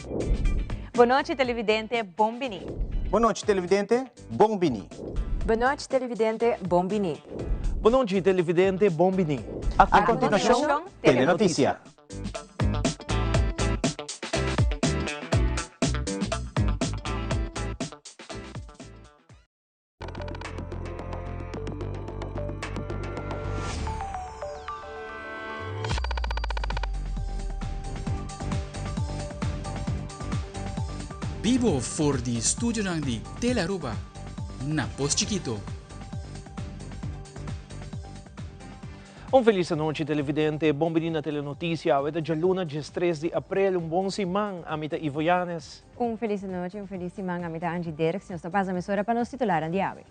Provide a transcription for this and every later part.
Bon nochi televidente, bon bini. Bon nochi televidente, bon bini. Bon nochi televidente, bon bini. Bon nochi televidente, bon bini. A continuacion, Telenoticia. Bibo for di studionan di Telearuba na Pos Chikito. Un felis anochi televidente, bon bini na Telenoticia. Awe ta djaluna 13 di april, un bon siman. Ami ta Ivo Yanes. Un felis anochi, un felis siman. Ami ta Angie Derks. Nos ta pasa mesora pa nos titularnan di awe.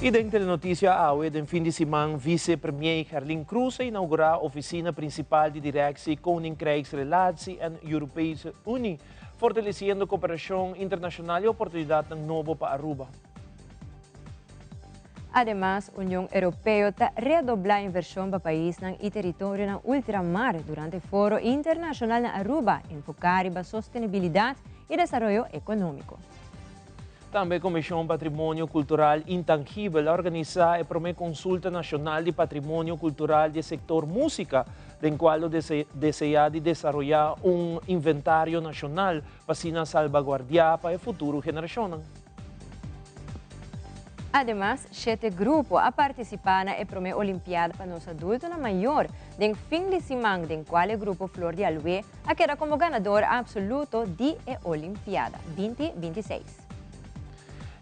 Y den Telenoticia awe, den fin di siman, Vice Premier Gerlin Croes a inaugura oficina principal di Directie Koninkrijksrelatie en Europese Unie, fortaleciendo cooperacion internacional y oportunidadnan nobo pa Aruba. Ademas, Union Europeo ta redoblá invershon pa paisnan i teritorionan ultramar durante foro internashonal na Aruba enfoká riba sostenibilidat i desaroyo ekonómiko. Tambe Komishon Patrimonio Kultural Intangibel a organisá e promé Konsulta Nashonal di Patrimonio Kultural di e sektor músika, den kual lo deseá di desaroyá un inventario nashonal pa asina salbaguardiá pa e futuro generashonnan. Ademas, shete grupo a partisipá na e promé Olimpiada pa nos adultonan mayor den fin di siman den kual e grupo Flor di Alwe a keda komo ganador absoluto di e Olimpiada binti 26.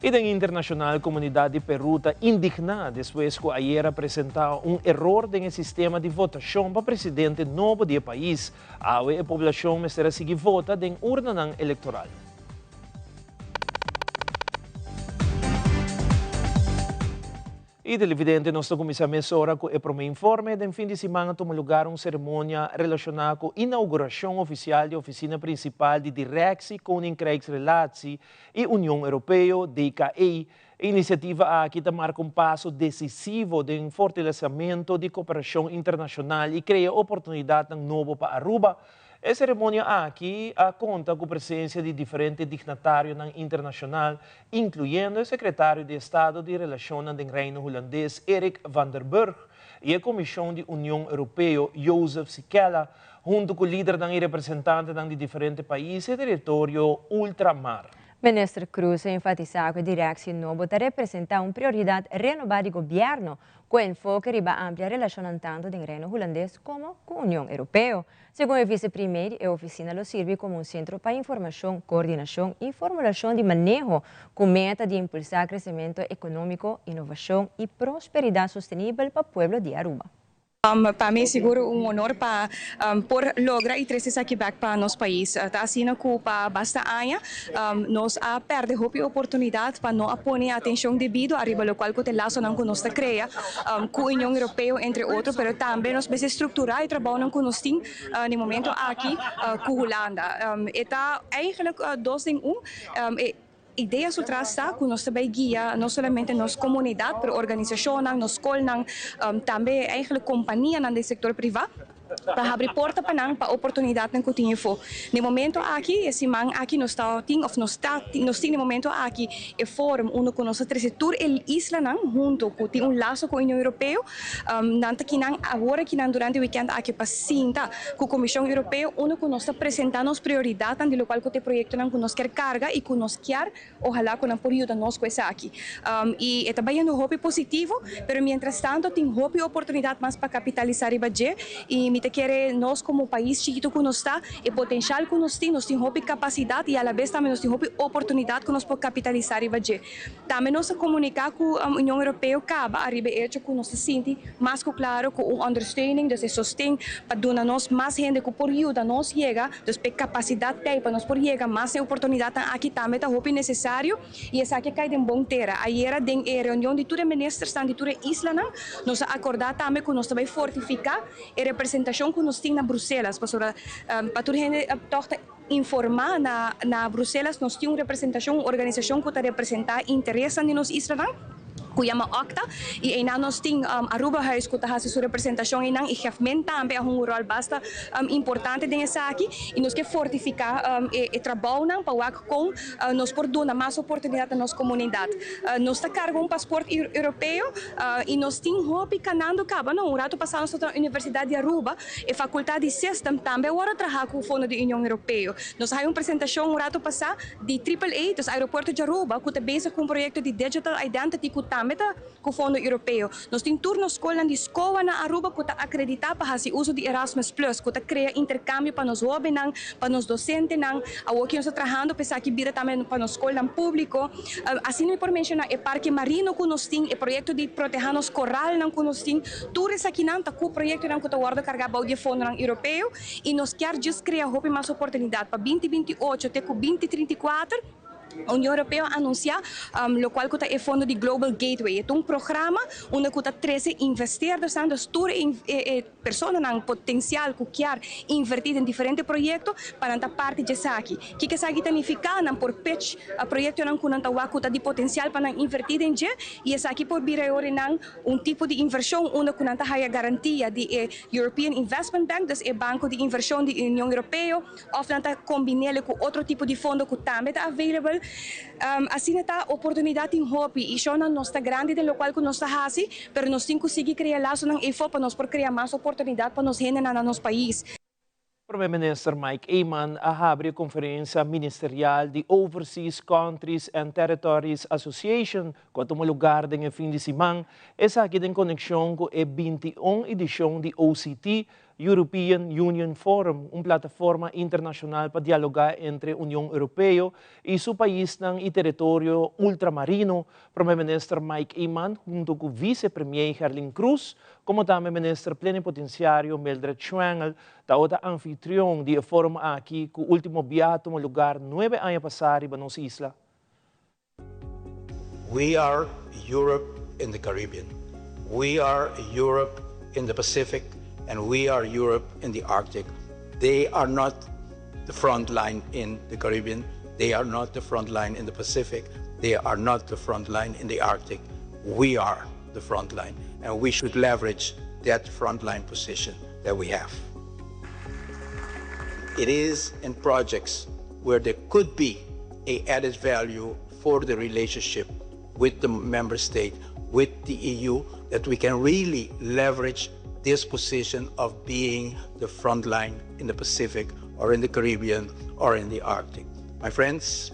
I den internashonal komunidat di Peru ta indigná despues ku ayer a presentá un eror den e sistema di votashon pa presidente nobo di e pais. Awe e poblashon mester a sigui vota den urnanan elektoral. Y televidente, nos ta cuminsa mesora cu e prome informe. Den fin di siman a tuma lugar un ceremonia relaciona cu inauguracion oficial di oficina principal di Directie Koninkrijksrelatie y Union Europeo, DKE. E iniciativa aki ta marca un paso decisivo den fortalecemento di cooperacion internacional y crea oportunidadnan nobo pa Aruba. E seremonia aki a konta ku presensia di diferente dignatarionan internashonal, inkluyendo e sekretario di Estado di Relashonnan den Reino Hulandes Eric van der Burg i e Komishon di Union Europeo Jozef Sikela, huntu ku lidernan i representantenan di diferente pais i teritorio ultramar. Minister Croes a enfatisá ku e direksi nobo ta representá un prioridat renobá di gobièrnu ku enfoke riba amplia relashonnan tantu den Reino Hulandes komo ku Union Europeo. Segun e vicepremier, e oficina lo sirbi como un centro pa informacion, coordinacion y formulacion di maneho cu meta di impulsa crecemento economico, innovacion y prosperidad sostenibel pa pueblo di Aruba. Pa mi sigur un honor pa por logra y trece esaki bek pa nos pais. Ta asina cu pa basta aña nos a perde hopi oportunidad pa no a pone atencion debido ariba locual cu ta e lasonan cu nos ta crea cu Union Europeo entre otro, pero tambe nos mester structura e trabounan cu nos tin na e momento aki cu Hulanda. E ta eigenlijk dos den un. E idea su tras ta cu nos ta bay guia no solamente nos comunidad, pero organisacionnan, nos scolnan, tambe eigenlijk companianan den sector priva. Pa habri porta pa nan pa oportunidatnan ku tin efo. Na e momento aki, e siman aki nos ta tin òf nos ta nos tin na e momento aki e forum unda ku nos ta trese tur e islanan hunto ku tin un laso ku Union Europeo. Nan ta kinan awor akinan durante e wikènt aki pa sinta ku Komishon Europeo unda ku nos ta presentá nos prioridatnan di lokual ku ta e proyektonan ku nos kier karga i ku nos kier Ojalá ku nan por yuda nos ku esaki. I e ta bayendo hopi positivo, pero mientras tanto tin hopi oportunidat mas pa kapitalisá riba dje. I mi ta kere nos komo pais chikitu ku nos ta, e potenshal ku nos tin, nos tin hopi kapasidat i alabes tambe nos tin hopi oportunidat ku nos por kapitalisá riba dje. Tambe nos a komuniká ku Union Europeo kaba ariba e echo ku nos ta sinti mas ku klaro ku un ondersteuning, dus e sosten pa duna nos mas hende ku por yuda nos yega. Dus p'e kapasidat t'ei pa nos por yega mas den oportunidatnan aki tambe ta hopi nesesario i esaki a kai den bon tera. Ayera den e reunion di tur e ministersnan di tur e islanan nos a akordá tambe ku nos ta bai fortifiká e representashon ku nos tin na Bruselas pasobra pa tur hende tòg ta informá na na Bruselas nos tin un representashon un organisashon ku ta representá interesnan di nos islanan. Ku yama Octa i einan nos tin Arubahuis ku ta hasi su representashon einan i Gefmin tambe a hunga un ròl basta importante den esaki i nos ke fortifiká e trabounan pa wak kon nos por duna mas oportunidat na nos komunidat. Nos ta karga un pasport europeo i nos tin hopi kanando kaba no. Un ratu pasá nos ta na Universidat di Aruba, e fakultat di System tambe awor a traha ku fondo di Union Europeo. Nos a haña un presentashon un ratu pasá di Triple A, dus Aeropuerto di Aruba, ku ta bezig ku un proyekto di Digital Identity ku tambe ta ku fondo europeo. Nos tin tur nos skolnan di SCOA na Aruba ku ta akreditá pa hasi uso di Erasmus Plus, ku ta krea interkambio pa nos hóbennan, pa nos dosentenan. Awoki nos ta trahando pa esaki bira tambe pa nos skolnan públiko. Asina mi por menshoná e parke marino ku nos tin, e proyekto di protehá nos koralnan ku nos tin. Tur esakinan ta ku proyektonan ku ta wòrdu kargá bou di e fondonan europeo. I nos kier djis krea hopi mas oportunidat pa 2028 te ku 2034, Union Europeo a anunsiá lokual ku ta e fondo di Global Gateway. E ta un programa unda ku ta trese investeerdersnan, dus tur e personanan potensial ku kier invertí den diferente proyekto pa nan ta parti dje esaki. Kiko esaki ta nifiká? Nan por pitch proyektonan ku nan ta wak ku ta di potensial pa nan invertí den dje i esaki por bira e ora nan Un tipo di invershon unda ku nan ta haya garantia di e European Investment Bank, dus e banko di invershon di Union Europeo, òf nan ta kombin'el ku otro tipo di fondo ku tambe ta available. Asina ta, oportunidat tin hopi i shownan nos ta grandi den lokual ku nos ta hasi, pero nos tin ku sigui krea lasonan efo pa nos por krea mas oportunidat pa nos hendenan na nos pais. Prome Minister Mike Eman a habri e conferencia ministerial di Overseas Countries and Territories Association cu a tuma lugar den e fin di siman, esaki den conexion cu e 21 edicion di OCT, European Union Forum, un plataforma internacional pa dialoga entre Union Europeo y su paisnan y teritorio ultramarino. Prome Minister Mike Eman hunto cu Vice Premier Gerlin Croes Como tambe Minister Plenipotenciario Mildred Schwengel tabata anfitrion di e forum aki cu ultimo bia a tuma lugar nuebe aña pasa riba nos isla. We are Europe in the Caribbean, we are Europe in the Pacific and we are Europe in the Arctic. They are not the front line in the Caribbean, they are not the front line in the Pacific, they are not the front line in the Arctic. We are the front line and we should leverage that front line position that we have. It is in projects where there could be a added value for the relationship with the member state, with the EU, that we can really leverage this position of being the front line in the Pacific or in the Caribbean or in the Arctic. My friends,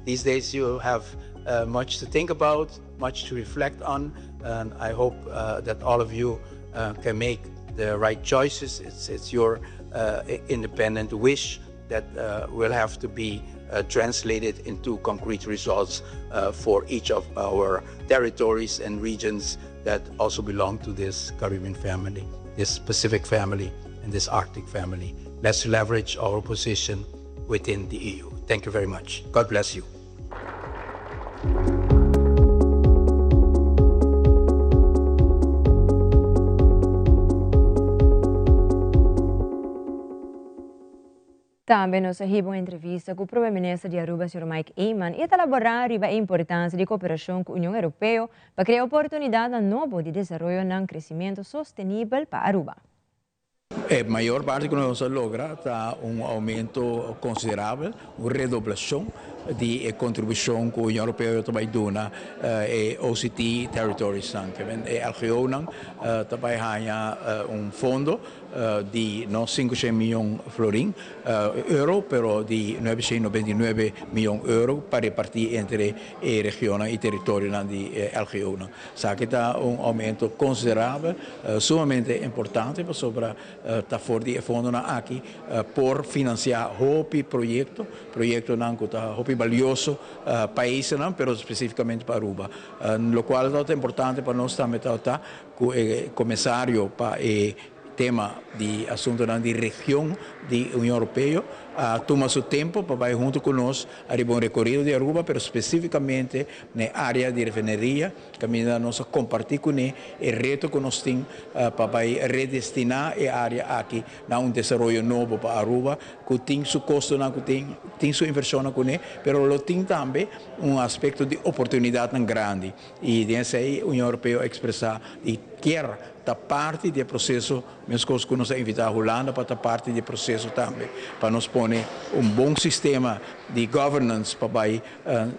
these days you have uh, much to think about, much to reflect on, and I hope uh, that all of you uh, can make the right choices. It's, it's your uh, independent wish that uh, will have to be uh, translated into concrete results uh, for each of our territories and regions that also belong to this Caribbean family, this Pacific family, and this Arctic family. Let's leverage our position within the EU. Thank you very much. God bless you. Tambe nos a hiba un entrevista cu Prome Minister di Aruba señor Mike Eman y ta labora riba e importancia di cooperacion cu Union Europeo pa crea oportunidadnan nobo di desaroyonan crecimento sostenibel pa Aruba. E mayor parti ku nos a logra ta un oumento konsiderabel, un redoblashon di e kontribushon ku Union Europeo ta bai duna e OCT territoriesnan. E LGOnan ta bai haña un fondo di no 500 miyon florin, euro, pero di 999 miyon euro pa repartí entre e regionnan i territorionan di e LGOnan. Esaki ta un aumento konsiderabel, sumamente importante pasobra ta for di e fondonan aki por finansiá hopi proyekto, proyektonan ku ta hopi balioso pa paisnan pero spesífikamente pa Aruba. Lokual ta importante pa nos tambe ta ku e komisario pa e tema di asuntonan di region di Union Europeo a tuma su tempo pa bai hunto ku nos ariba un rekorido di Aruba pero spesífikamente na e área di refineria kaminda nos a kompartí kuné e reto ku nos tin pa bai redestiná e área aki na un desaroyo nobo pa Aruba ku tin su kostonan ku tin. tin su invershonnan kuné, pero lo tin tambe un aspekto di oportunidatnan grandi i den esei Union Europeo a ekspresá di kier ta parti di e proseso meskos ku nos a invitá Hulanda pa ta parti di e proseso tambe pa nos pone un bon sistema di governance pa bai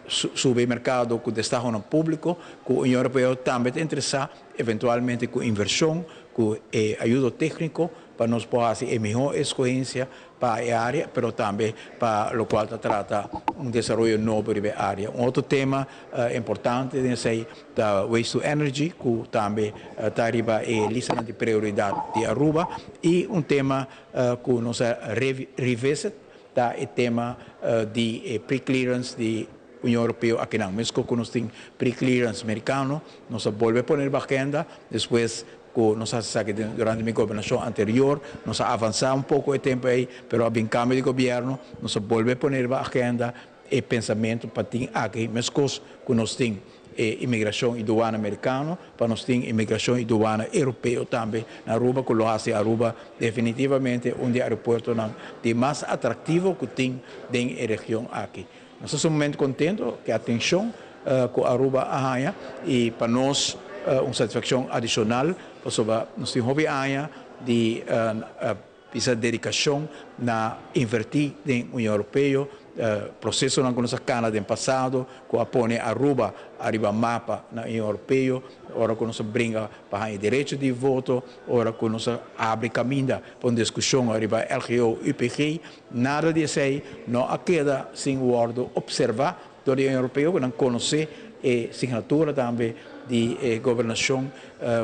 subi e merkado ku destahonan públiko ku Union Europeo tambe ta interesá eventualmente ku invershon ku e ayudo tékniko pa nos por hasi e mihó eskohensia pa e área, pero tambe pa lokual ta trata un desaroyo nobo riba e área. Un otro tema importante den esei ta waste to energy ku tambe ta riba e listanan di prioridat di Aruba i un tema ku nos a revisit ta e tema di e pre-clearance di Union Europeo akinan. Meskos ku nos tin pre-clearance merikano, nos a bolbe pone riba agenda despues ku nos a hasi esaki durante mi gobernashon anterior. Nos a avansá un poko e tempu ei, pero a bin kambio di gobièrnu, nos a bolbe pone riba agenda e pensamentu pa tin aki meskos ku nos tin e imigrashon i duana merikano, pa nos tin imigrashon i duana europeo tambe na Aruba, ku lo hasi Aruba definitivamente un di e aeropuertonan di mas atraktivo ku tin den e region aki. Nos ta sumamente contento cu e atencion cu Aruba a haya y pa nos un satisfaccion adicional pasobra nos tin hopi aña di bisa dedicacion na inverti den Union Europeo, procesonan cu nos a cana den pasado cu a pone Aruba ariba mapa na Union Europeo ora cu nos a bringa pa haña derecho di voto, ora cu nos a habri caminda pa un discusion ariba LGO UPG. Nada di esei no a keda sin wòrdu opservá dor di e Europeo ku nan konosé e signatura tambe di e gobernashon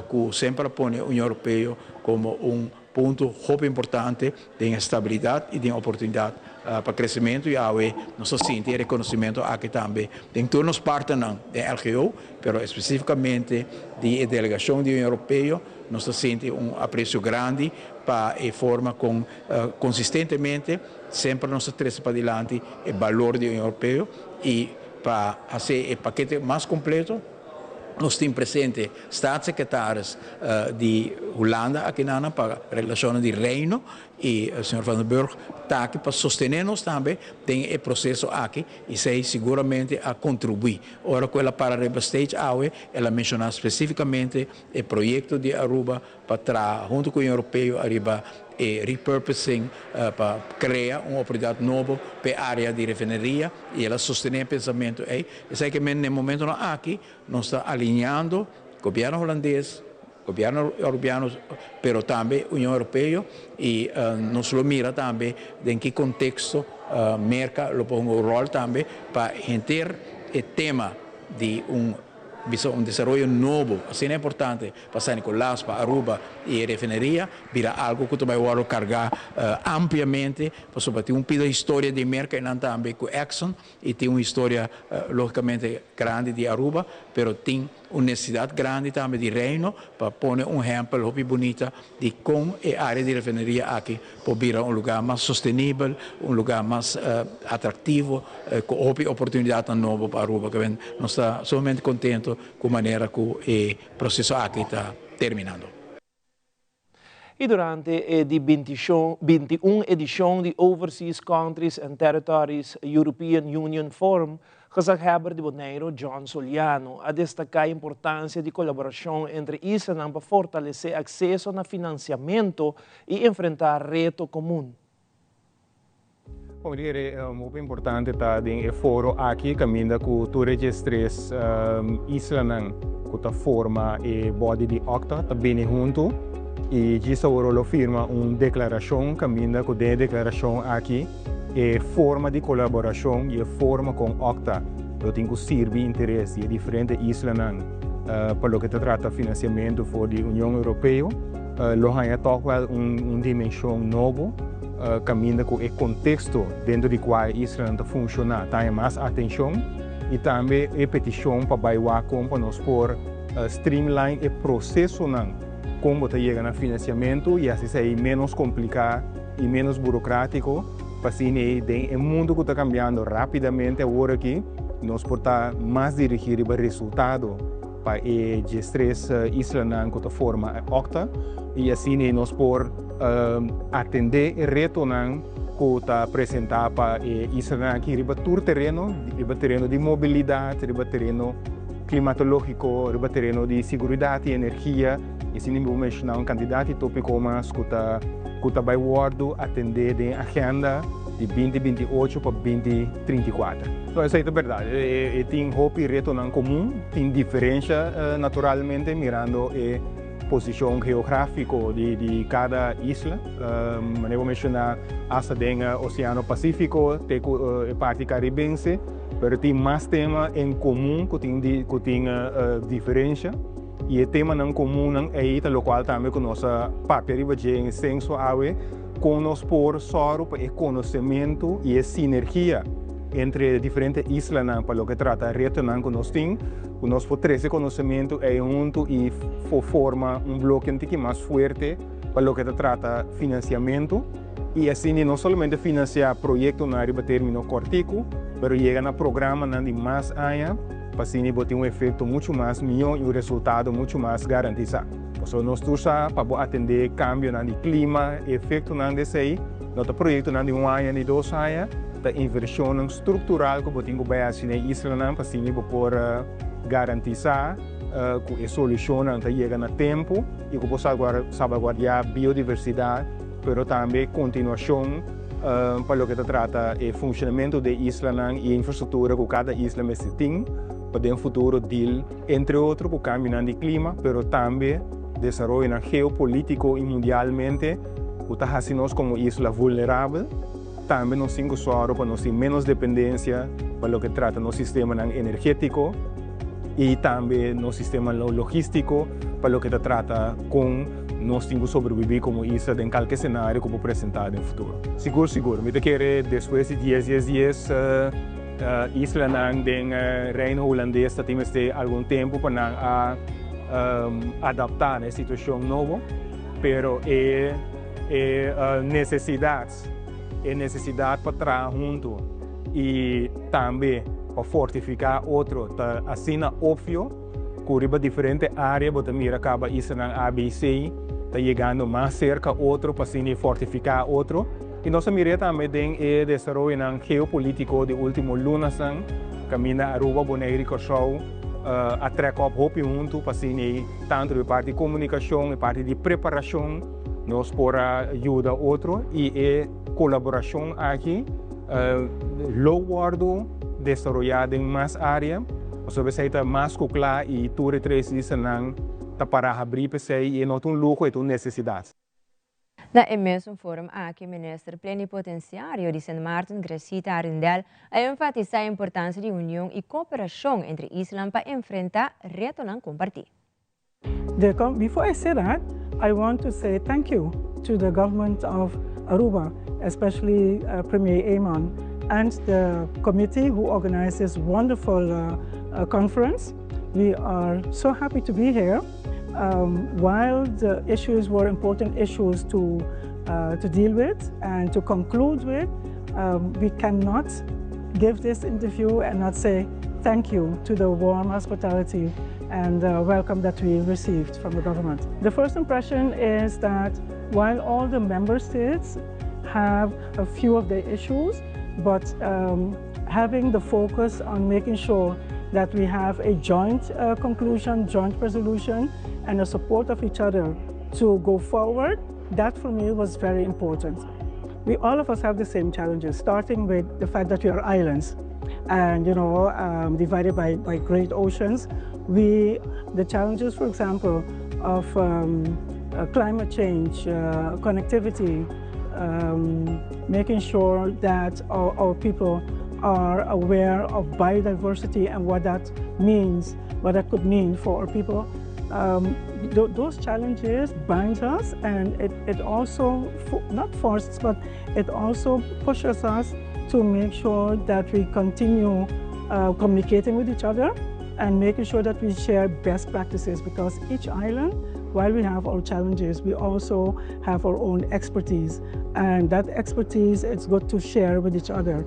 ku semper a pone Union Europeo komo un punto hopi importante den e stabilidat i den oportunidat pa kresementu i awe nos ta sinti e rekonosimentu aki tambe den tur nos partnernan den LGO pero espesífikamente di e delegashon di Union Europeo nos ta sinti un apresio grandi pa e forma kon Konsistentemente semper nos ta trese padilanti e balor di Union Europeo i pa hasi e pakete mas kompleto nos tin presente Staatssecretaris di Hulanda akinan pa relashonnan di Reino i señor Van der Burg ta aki pa sostené nos tambe den e proseso aki i esei siguramente a kontribuí. Ora ku el a para riba stage awe el a menshoná spesífikamente e proyekto di Aruba pa traha hunto ku Union Europeo ariba e repurposing pa krea un oportunidat nobo pa e área di refineria i el a sostené e pensamentu ei. Esei ke men na e momentunan aki nos ta alineando gobièrnu hulandes, gobièrnu europeano pero tambe Union Europeo i nos lo mira tambe den ki konteksto Merka lo por hunga un ròl tambe pa henter e tema di un Bisa un desaroyo nobo asina importante pa San Nicolas, pa Aruba y e refineria bira algo cu ta bay wordo carga ampliamente pasobra tin un pida historia di Merca y nan tambe cu Exxon y tin un historia logicamente grandi di Aruba pero tin un necesidad grandi tambe di Reino pa pone un ehempel hopi bunita di con e area di refineria aki por bira un lugar mas sostenibel, un lugar mas atractivo cu hopi oportunidadnan nobo pa Aruba. Nos ta sumamente contento cu manera cu e proceso aki ta terminando. Y durante e di 21 edicion di Overseas Countries and Territories European Union Forum, Gezaghebber di Boneiru, John Soliano, a destaká e importansia di kolaborashon entre islanan pa fortalesé akseso na finansiamentu i enfrentá reto komun. Bon di kere hopi importante ta den e foro aki kaminda ku tur e diestres islanan ku ta forma e body di OCTA ta bini huntu i djis awor lo firma un deklarashon kaminda ku den e deklarashon aki E forma di kolaborashon i e forma kon OCTA lo tin ku sirbi interes di e diferente islanan pa loke ta trata finansiamentu for di Union Europeo lo haña tòg wèl un dimenshon nobo kaminda ku e konteksto dentro di kua e islanan ta funshoná ta haña mas atenshon i tambe e petishon pa bai wak kon pa nos por streamline e prosesonan kon bo ta yega na finansiamentu i hasi esei ménos kompliká. i ménos burocrático, pa asina ei den e mundo ku ta kambiando rápidamente awor aki, nos por ta mas dirigí riba resultado pa e diestres islanan ku ta forma e OCTA i asina ei nos por atendé e retonan ku ku ta presentá pa e islanan aki riba tur tereno, riba tereno di mobilidat, riba tereno klimatológiko, riba tereno di siguridat i energia, i asina mi por menshoná un kantidat di tópiko mas ku ta ku ta bai wòrdu atendé den agenda di binti 28 pa 2034. No, esei ta bèrdat. E tin hopi retonan komun, tin diferensha naturalmente mirando e posishon geográfiko di kada isla. Manera bo menshoná, asta den Oseano Pasífiko te ku e parti karibense, pero tin mas tema en komun ku tin ku tin diferensha. I e temanan komunnan ei ta lokual tambe ku nos a papia riba dje en esenso awe, kon nos por sòru pa e konosementu i e sinergia entre e diferente islanan pa loke trata retonan ku nos tin, ku nos por trese konosementu ei huntu i por forma un bloke un tiki mas fuerte pa loke ta trata finansiamentu i asina no solamente finansiá proyektonan riba término kòrtiku, pero yega na programanan di mas aña pa asina bo tin un efekto muchu mas mihó i un resultado muchu mas garantisá. Pasobra nos tur sa pa bo atendé kambionan di klima, e efektonan di esei no ta proyektonan di un aña ni dos aña, ta invershonnan struktural ku bo tin ku bai hasi na e islanan pa asina bo por garantisá ku e solushonnan ta yega na tempu i ku por salbaguardiá biodiversidat pero tambe kontinuashon pa loke ta trata e funshonamentu di e islanan i e infrastruktura ku kada isla mester tin pa den futuro deal entre otro ku kambionan di klima pero tambe desaroyonan geopolítiko i mundialmente ku ta hasi nos komo isla vulnerabel. Tambe nos tin ku sòru pa nos tin ménos dependensia pa loke trata nos sistemanan energétiko i tambe nos sistema logístiko pa loke ta trata kon nos tin ku sobrebibí komo isla den kalke senario ku por presentá den futuro. Sigur sigur, mi ta kere despues di dies dies dies islanan den Reino Hulandes ta tin mester algun tempu pa nan a adaptá na e situashon nobo, pero e e nesesidat. E nesesidat pa traha huntu i tambe pa fortifiká otro ta asina opvio ku riba diferente área bo ta mira kaba islanan ABC ta yegando mas serka otro pa asina e fortifiká otro. I nos a mir'é tambe den e desaroyonan geopolítiko di último lunasnan kaminda Aruba, Boneiru i Kòrsou a trèk òp hopi huntu pa asina e tantu di parti komunikashon, e parti di preparashon. Nos por a yuda otro i e kolaborashon aki lo wòrdu desaroyá den mas área, pasobra esei ta mas ku kla i tur e tres islanan ta pará habrí p'esei i e no ta un luho, e ta un nesesidat. Na e mesun forum aki Minister Plenipotenciario di Sint Maarten Gracita Arrindell a enfatisá e importancia di union i kooperashon entre islan pa enfrentá retonan kompartí. The, before I say that, I want to say thank you to the government of Aruba, especially Premier Eman and the committee who organized this wonderful conference. We are so happy to be here. While the issues were important issues to deal with and to conclude with, we cannot give this interview and not say thank you to the warm hospitality and welcome that we received from the government. The first impression is that while all the member states have a few of their issues, but having the focus on making sure that we have a joint conclusion, joint resolution, and a support of each other to go forward, that for me was very important. We all of us have the same challenges, starting with the fact that we are islands and divided by great oceans. The challenges, for example, of climate change, connectivity, making sure that our people are aware of biodiversity and what that means, what that could mean for our people. Those challenges bind us, and it also, not forces, but it also pushes us to make sure that we continue communicating with each other and making sure that we share best practices, because each island, while we have our challenges, we also have our own expertise. And that expertise, it's good to share with each other.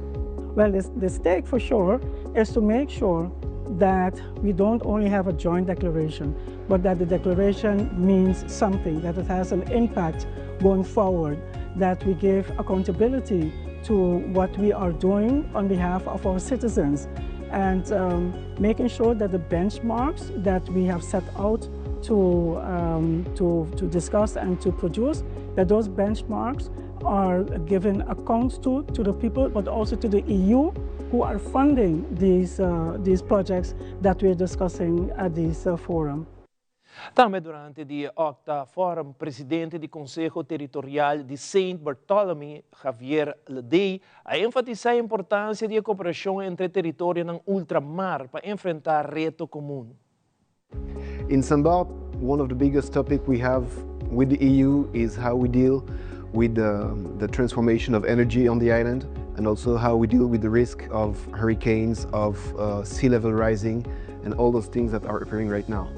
Well, the stake for sure is to make sure that we don't only have a joint declaration, but that the declaration means something, that it has an impact going forward, that we give accountability to what we are doing on behalf of our citizens, and um, making sure that the benchmarks that we have set out to, um, to, to discuss and to produce, that those benchmarks are given account to, to the people, but also to the EU who are funding these, uh, these projects that we're discussing at this uh, forum. Tambe durante di e Octa Forum, presidente di Konseho Teritorial di Saint Bartholomew, Javier Ledey, a enfatisá e importansia di e koperashon entre teritorionan ultramar pa enfrentá reto komun. In Saint Bart, one of the biggest topic we have with the EU is how we deal with the, the transformation of energy on the island and also how we deal with the risk of hurricanes, of uh, sea level rising, and all those things that are appearing right now.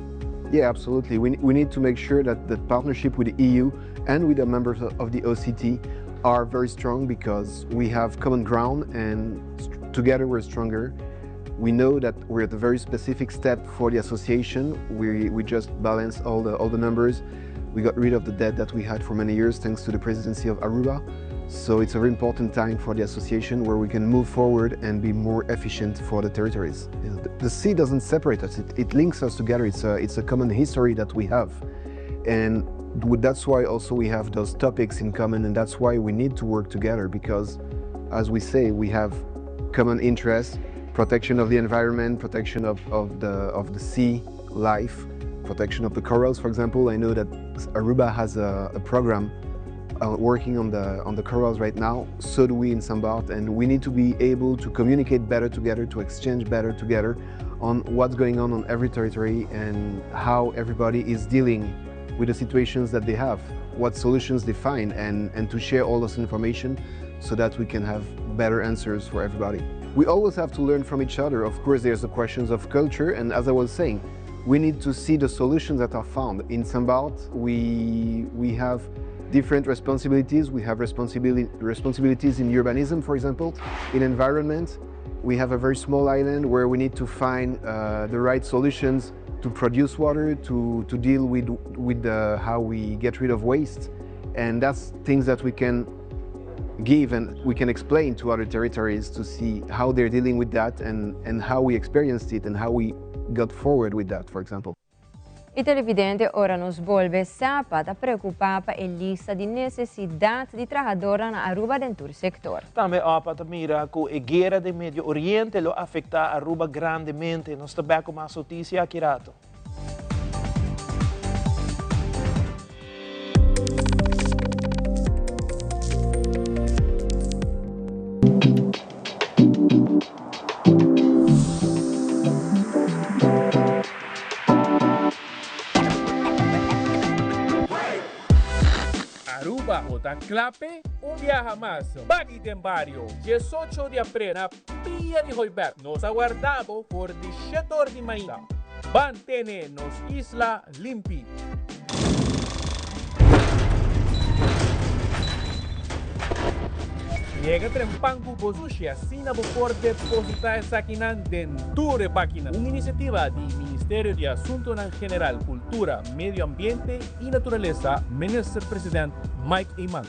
Yeah, absolutely. We, we need to make sure that the partnership with the EU and with the members of the OCT are very strong because we have common ground and together we're stronger. We know that we're at a very specific step for the association. We, we just balance all the, all the numbers. We got rid of the debt that we had for many years thanks to the presidency of Aruba. So it's a very important time for the association where we can move forward and be more efficient for the territories. The sea doesn't separate us, it, it links us together. It's a, it's a common history that we have. And that's why also we have those topics in common and that's why we need to work together because, as we say, we have common interests, protection of the environment, protection of, of, the, of the sea life, protection of the corals, for example. I know that Aruba has a, a program uh, working on the, on the corals right now. So do we in Saint Bart, and we need to be able to communicate better together, to exchange better together on what's going on on every territory and how everybody is dealing with the situations that they have, what solutions they find, and, and to share all this information so that we can have better answers for everybody. We always have to learn from each other. Of course, there's the questions of culture, and as I was saying, we need to see the solutions that are found. In Saint Bart, we, we have different responsibilities. We have responsibility, responsibilities in urbanism, for example, in environment. We have a very small island where we need to find uh, the right solutions to produce water, to, to deal with, with the, how we get rid of waste. And that's things that we can give and we can explain to other territories to see how they're dealing with that and, and how we experienced it and how we got forward with that, for example. E televidente ora nos bolbe SAPA ta preocupa pa e lista di necesidad di trahadornan na Aruba den tur sector. Tambe OPA ta mira cu e guera den Medio Oriente lo afecta Aruba grandemente. Nos ta bek cu mas noticia aki rato. Aruba bo ta klape un biaha mas. Baki den bario, diesocho di april na Pia di Hooiberg. Nos a warda bo for di shete or di mainta. Ban tene nos isla limpi. Yega trempan ku bo sushi asina bo por depositá esakinan den tur e bakinan. Un inisiativa di Ministerio di Asuntonan General, Kultura, Medio Ambiente i Naturalesa, Minister President Mike Eman.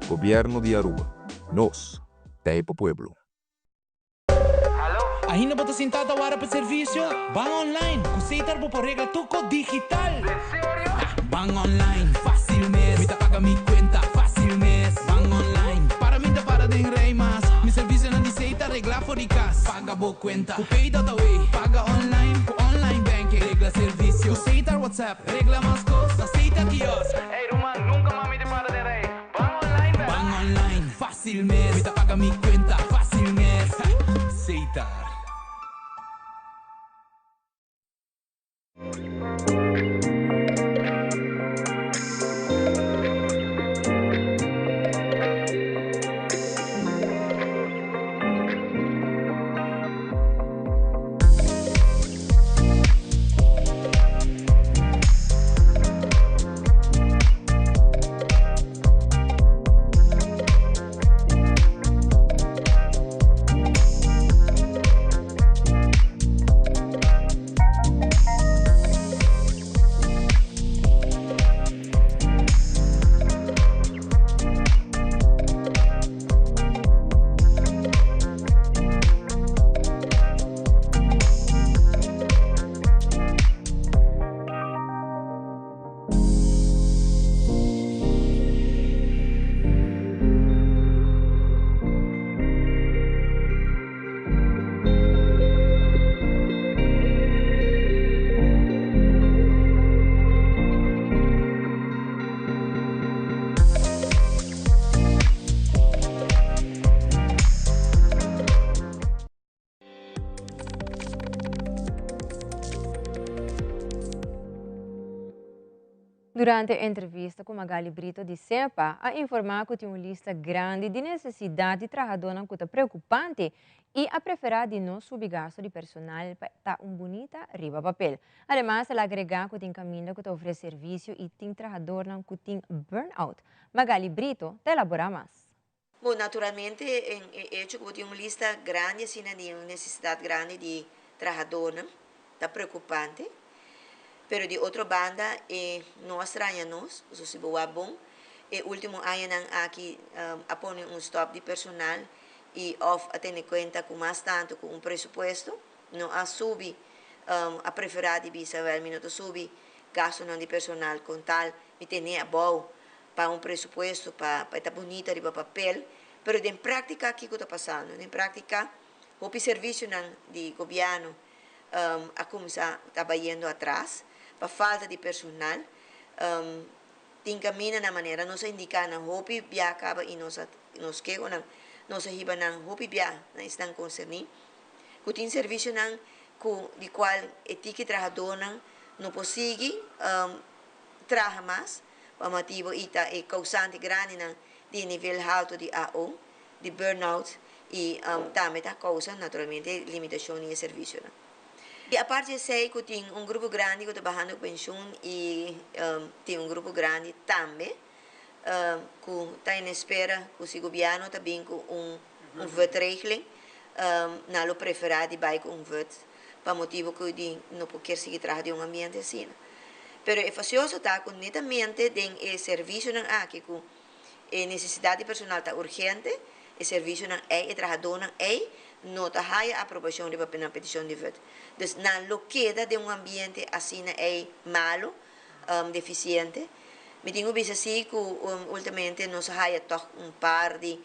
Gobierno di Aruba. Nos ta e pa pueblo. Ainda bo ta sintá ta wara pa servisio? Ban online! Ku Setar bo por regla tur kos digital! Ban online, fásil mes! Mi ta paga mi kuenta, fásil mes! Ban online, para mi ta para den rei mas! Mi servisionan di Setar reglá for di kas! Paga bo kuenta ku Pay.away! Paga online ku online banking! Regla servisio ku Setar WhatsApp! Regla mas kos na Setar Kiosk! Ey ruman, nunka mas mi ta para den rei! Ban online bèk! Ban online, fásil mes! Mi ta paga mi kuenta, fásil mes! Setar. Durante entrevista ku Magali Brito di SEPA a informá ku tin un lista grandi di nesesidat di trahadónan ku ta preokupante i a preferá di no subi gasto di personal pa ta un bunita riba papel. Ademas el a agregá ku tin kaminda ku ta ofresé servisio i tin trahadornan ku tin burnout. Magali Brito ta elaborá mas. Bo, naturalmente e echo ku bo tin un lista grandi asina di un nesesidat grandi di trahadónan ta preokupante, pero di otro banda e no a straña nos, pasobra si bo wak bon e último añanan aki a pone un stòp di personal i òf a tene kuenta ku mas tantu ku un presupuesto no a subi, a preferá di bisa wèl mi no ta subi gastunan di personal kon tal mi tene abou pa un presupuesto pa pa e ta bunita riba papel, pero den práktika kiko ta pasando? Den práktika hopi servisionan di gobièrnu a kuminsá ta bayendo atras pa falta di personal. Tin kaminda na manera nos a indiká nan hopi bia kaba i nos a nos kehonan nos a hiba nan hopi bia na esnan konserní ku tin servisionan ku di kual e tiki trahadónan no por sigui traha mas pa motibo y ta e causante grandinan di e nivel halto di AO, di burnout y tambe ta causa naturalmente limitacion di e servicionan. Y aparte di esey cu tin un grupo grandi cu ta bahando cu pensioen y tin un grupo grandi tambe cu ta en espera cu si gobierno ta bin cu un un VUT-regeling nan lo prefera di bay cu un VUT pa motibo cu di no por kier sigui traha den un ambiente asina. Pero e fasioso ta cu netamente den e servicionan aki cu e necesidad di personal ta urgente, e servicionan ey, e trahadornan ey no ta haya aprobacion riba nan peticion di VUT. Dus nan lo keda den un ambiente asina ey malo, deficiente. Mi tin cu bisa si cu ultimamente nos a haya toch un par di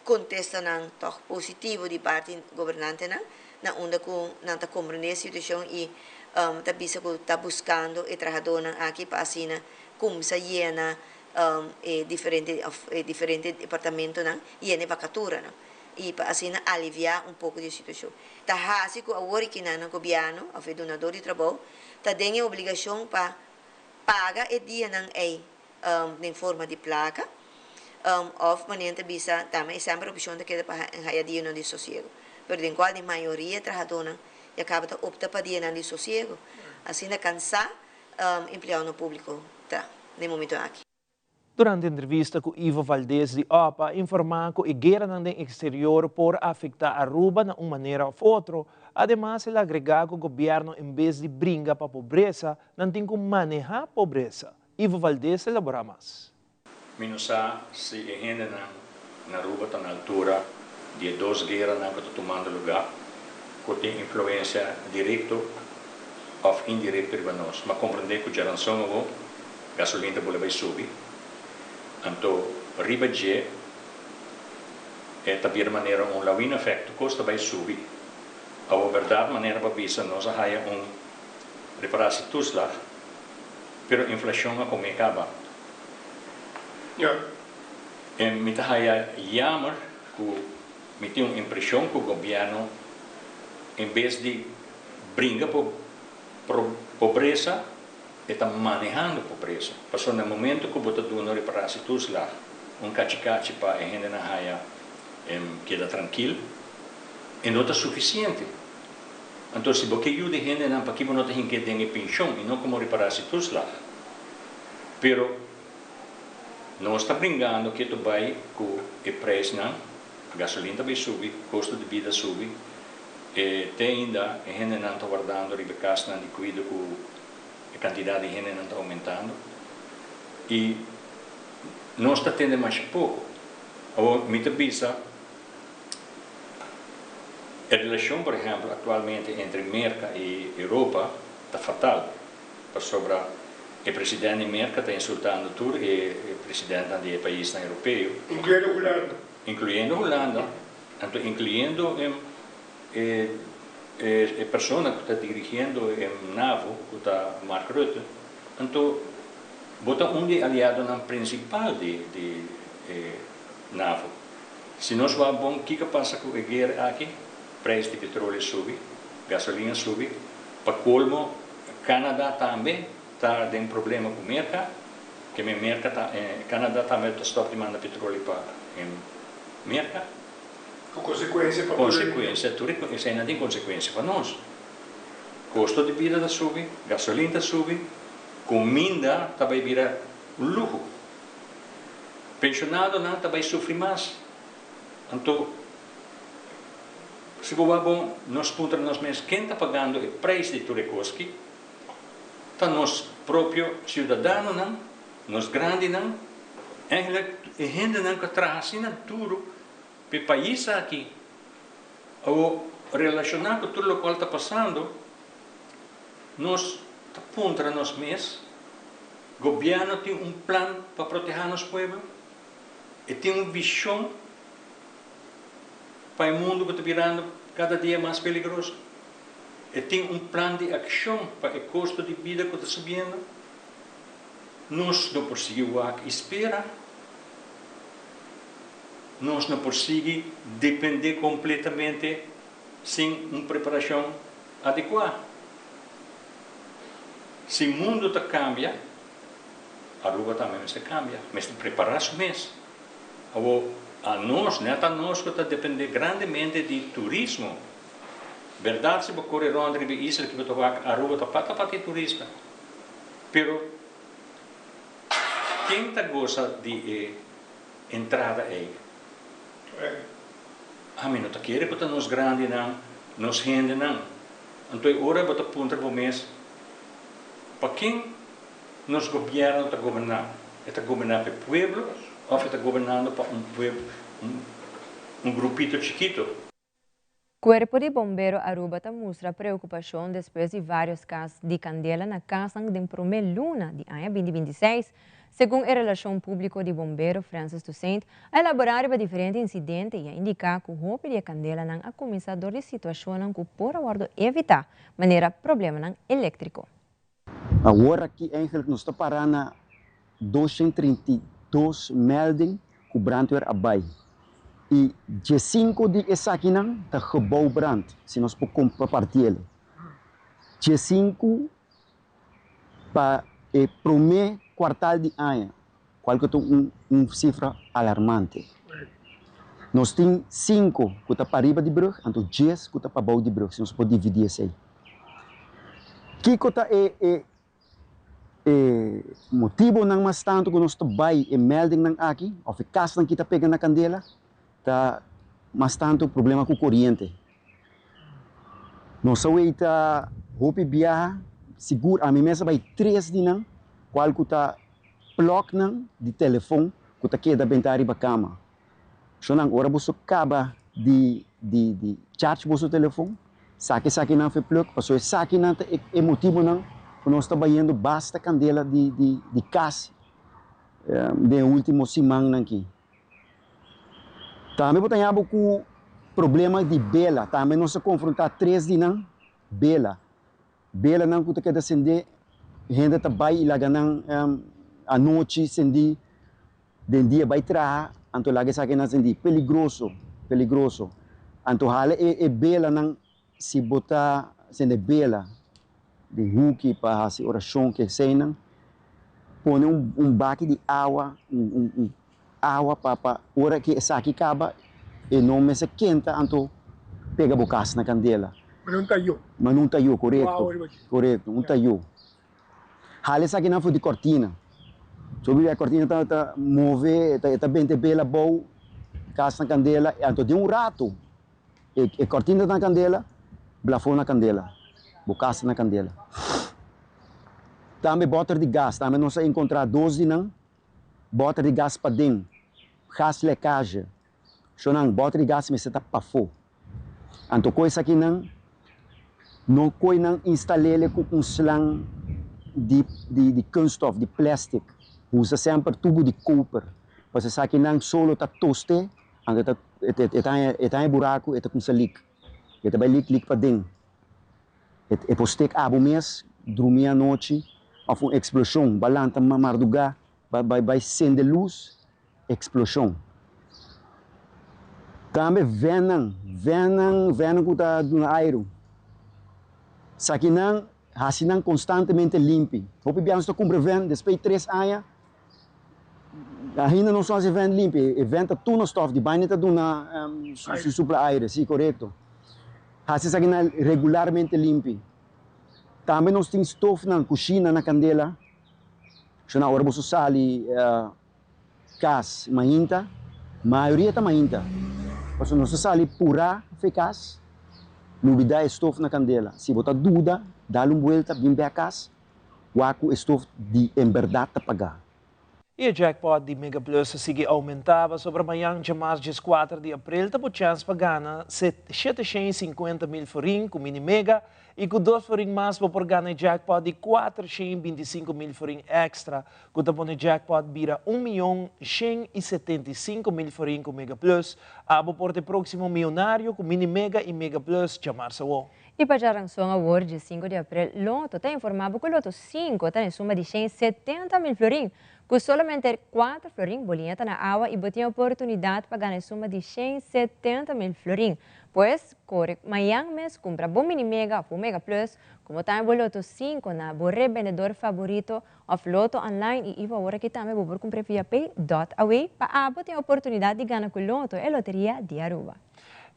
contestanan toch positivo di parti gobernantenan na unda cu nan ta comprende e situacion y ta bisa cu ta buscando e trahadornan aki pa asina cuminsa yena e diferente of e diferente departamentonan yena e vacaturanan y pa asina alivia un poco di e situacion. Ta haci cu awor y kinan gobierno of e dunador di trabou ta den e obligacion pa paga e dianan ey den forma di placa of manera ta bisa tambe e semper opcion ta keda pa haya dianan di sosiego pero den cual di mayoria trahadornan ya caba ta opta pa dianan di sosiego asina cansa empleadonan publico ta den momento aki. Durante entrevista cu Ivo Valdez di opa a informa cu e gueranan den exterior por afecta Aruba na un manera of otro, ademas el a agrega cu gobierno en bes di bringa pa pobresa nan tin cu maneha pobresa. Ivo Valdez elabora mas. Mi no sa si e hendenan na Aruba ta na altura di e dos gueranan ku ta tumando lugá ku tin influensia direkto òf indirekto riba nos. M'a komprendé ku djaranson awor gasolin ta bole bai subi, anto riba dje e ta bira manera un lawine-effect, tur kos ta bai subi. Awor bèrdat manera pa bisa nos a haya un reparatietoeslag. Pero inflacion a come caba. Ja. En mi ta haya jammer cu mi tin un impresion cu gobierno en bes di bringa pobresa e ta manehando pobresa. Pasobra na e momento cu bo ta duna reparatietoeslag un cachi cachi pa e hendenan haya keda trankil e no ta suficiente. Anto si bo ke yuda e hendenan paki bo no ta hink'é den e penshon i no komo ripará si toeslag? Pero nos ta bringando ke to bai ku e preisnan, gasolin ta bai subi, kosto di bida subi, e te ainda e hendenan ta wardando riba e kasnan di kuido ku e kantidat di hendenan ta oumentando i nos ta tende masha poko. Awor mi ta bisa. E relashon por ehèmpel aktualmente entre Merka i Europa ta fatal pasobra e president di Merka ta insultando tur e presidentnan di e paisnan europeo. Inkluyendo Hulanda. Inkluyendo Hulanda, anto inkluyendo e e persona ku ta dirigiendo e NAVO ku ta Mark Rutte. Anto bo ta un di e aliadonan prinsipal di di e NAVO. Si nos wak bon kiko pasa ku e guera aki, prijs di petroleo subi, gasolina subi, pa kolmo Canada tambe. ta den problema ku Merka, ke men Merka ta Canada tambe ta stòp di manda petroleo pa Merka. Ku konsekuensia pa tur e region. Konsekuensia, tur eseinan tin konsekuensia pa nos. Kosto di bida ta subi, gasolin ta subi, kuminda ta bai bira un luho. Penshonadonan ta bai sufri mas. Anto, si bo wak bon, nos puntra nos mes ken ta pagando e prijs di tur e kos ki? Ta nos propio siudadanonan, nos grandinan, eigenlijk e hendenan ku a traha asina duru pa e pais aki. Awor, relashoná ku tur lokual ta pasando, nos ta puntra nos mes, Gobièrnu tin un plan pa protehá nos pueblo? E tin un vishon pa e mundu ku ta birando kada dia mas peligroso? E tin un plan di akshon pa e kosto di bida ku ta subiendo? Nos no por sigui wak i spera. Nos no por sigui dependé kompletamente sin un preparashon adekuá. Si mundu ta kambia, Aruba tambe mester kambia, mester prepará su mes. Awor, anos, nèt anos ku ta dependé grandemente di turismo. Bèrdat si bo kore rònt riba e isla ki bo ta wak Aruba ta pata pata e turista. Pero ken ta gosa di e entrada ei? Ami no ta kere ku ta nos grandinan, nos hendenan. Anto e ora bo ta puntra bo mes, pa ken nos gobièrnu ta goberná? E ta goberná pa e pueblo òf e ta gobernando pa un pueblo, un grupito chikito? Cuerpo di Bombero Aruba ta mustra preocupacion despues di varios cas di candela na casnan den prome luna di aña binti 26. Segun e relacion publico di Bombero Francis Toussaint a elabora riba diferente incidente y a indica cu hopi di e candelanan a cuminsa dor di situacionnan cu por a wordo evita, manera problemanan electrico. Awor aki eigenlijk nos ta para na 232 melding ku brandweer a bai i diesinko di esakinan ta gebouwbrand, si nos por kompartiel. Diesinku pa e promé kuartal di aña, kual ku ta un un sifra alarmante. Nos tin sinku ku ta pariba di brug, anto dies ku ta pabou di brug, si nos por dividí esei. Kiko ta e e e motibonan mas tantu ku nos ta bai e meldingnan aki òf e kasnan ki ta pega na kandela? Ta mas tantu problema ku koriente. Nos a weita hopi biaha, sigur ami mes a bai tres di nan, kual ku ta plòknan di telefon ku ta keda bentá riba kama. Shonnan, ora boso kaba di di di charge boso telefon, saka esakinan for e plug, pasobra esakinan ta e e motibonan ku nos ta bayendo basta kandela di di di kas den e ultimo simannan aki. Tambe bo ta haña bo ku problema di bela, tambe nos a konfrontá tres di nan, bela. Belanan ku ta keda sendé, hende ta bai i laga nan anochi sendí, den dia bai traha, anto laga esakinan sendí. Peligroso, peligroso. Anto hala e e belanan si bo ta sende bela den huki pa hasi orashon ke eseinan, pone un un baki di awa, un un un awa pa pa ora ke esaki kaba e no mester kenta anto pega bo kas na kandela. Mane un tayó. Mane un tayó, korekto, korekto, un tayó. Hala esakinan for di kortina. So bibia e kortina ta ta move, e ta benta e bela abou, kas na kandela, anto den un rato e e kortina ta na kandela, blafon na kandela, bo kas ta na kandela. Tambe bòter di gas, tambe nos a enkontrá dos di nan. Bòter di gas paden, gaslekkage. Shonnan, bòter di gas mester ta pafó. Anto ku esakinan no koe nan instal'ele ku un slang di di di kunststof, di plèstik. Usa semper tubu di koper, pasobra esakinan solo ta toste, anto e ta e ta haña e ta haña buraku, e ta kumsa lik. E ta bai lik lik paden. E por stek abo mes drumi anochi of un explosion ba lanta marduga ba bai sende luz explosion. Tambe vennan vennan vennan ku ta duna airu sakinan. Hasi nan konstantemente limpi. Hopi bia nos ta kumpra vènt, despues di tres aña ainda nos no hasi e vènt limpi. E vènt ta tur na stòf, di baina ta duna su supla aire. Si, korekto. Hasi esakinan regularmente limpi. Tambe nos tin stofnan, kushina na kandela. Shona ora boso sali kas mainta, mayoria ta mainta, pasobra nos ta sali purá fe kas, lubidá e stof na kandela. Si bo ta duda, dal un buelta, bin bek kas, wak ku e stof di en bèrdat ta pagá. I e jackpot di Mega Plus a sigui oumentá pasobra mañan djamas 14 di aprel ta bo chèns pa gana 750 mil florin ku Mini Mega i ku dos florin mas bo por gana e jackpot di 425 mil florin èkstra ku ta pone jackpot bira 1.175.000 florin ku Mega Plus. Abo por ta e próksimo mionario ku Mini Mega i Mega Plus djamars awo. I pa djaranson awor, 5 di aprel, Lotto ta informá bo ku Lotto 5 ta den suma di 170 mil florin. Ku solamente 4 florin, bo liña ta na awa i bo tin oportunidat pa gana e suma di 170 mil florin. Pues, kore mañan mes kumpra bo Mini Mega òf bo Mega Plus, komo tambe bo Lotto 5 na bo rebendedor favorito òf Lotto online i awor aki tambe bo por kumpra via pay.aw pa abo tin oportunidat di gana ku Lotto, e loteria di Aruba.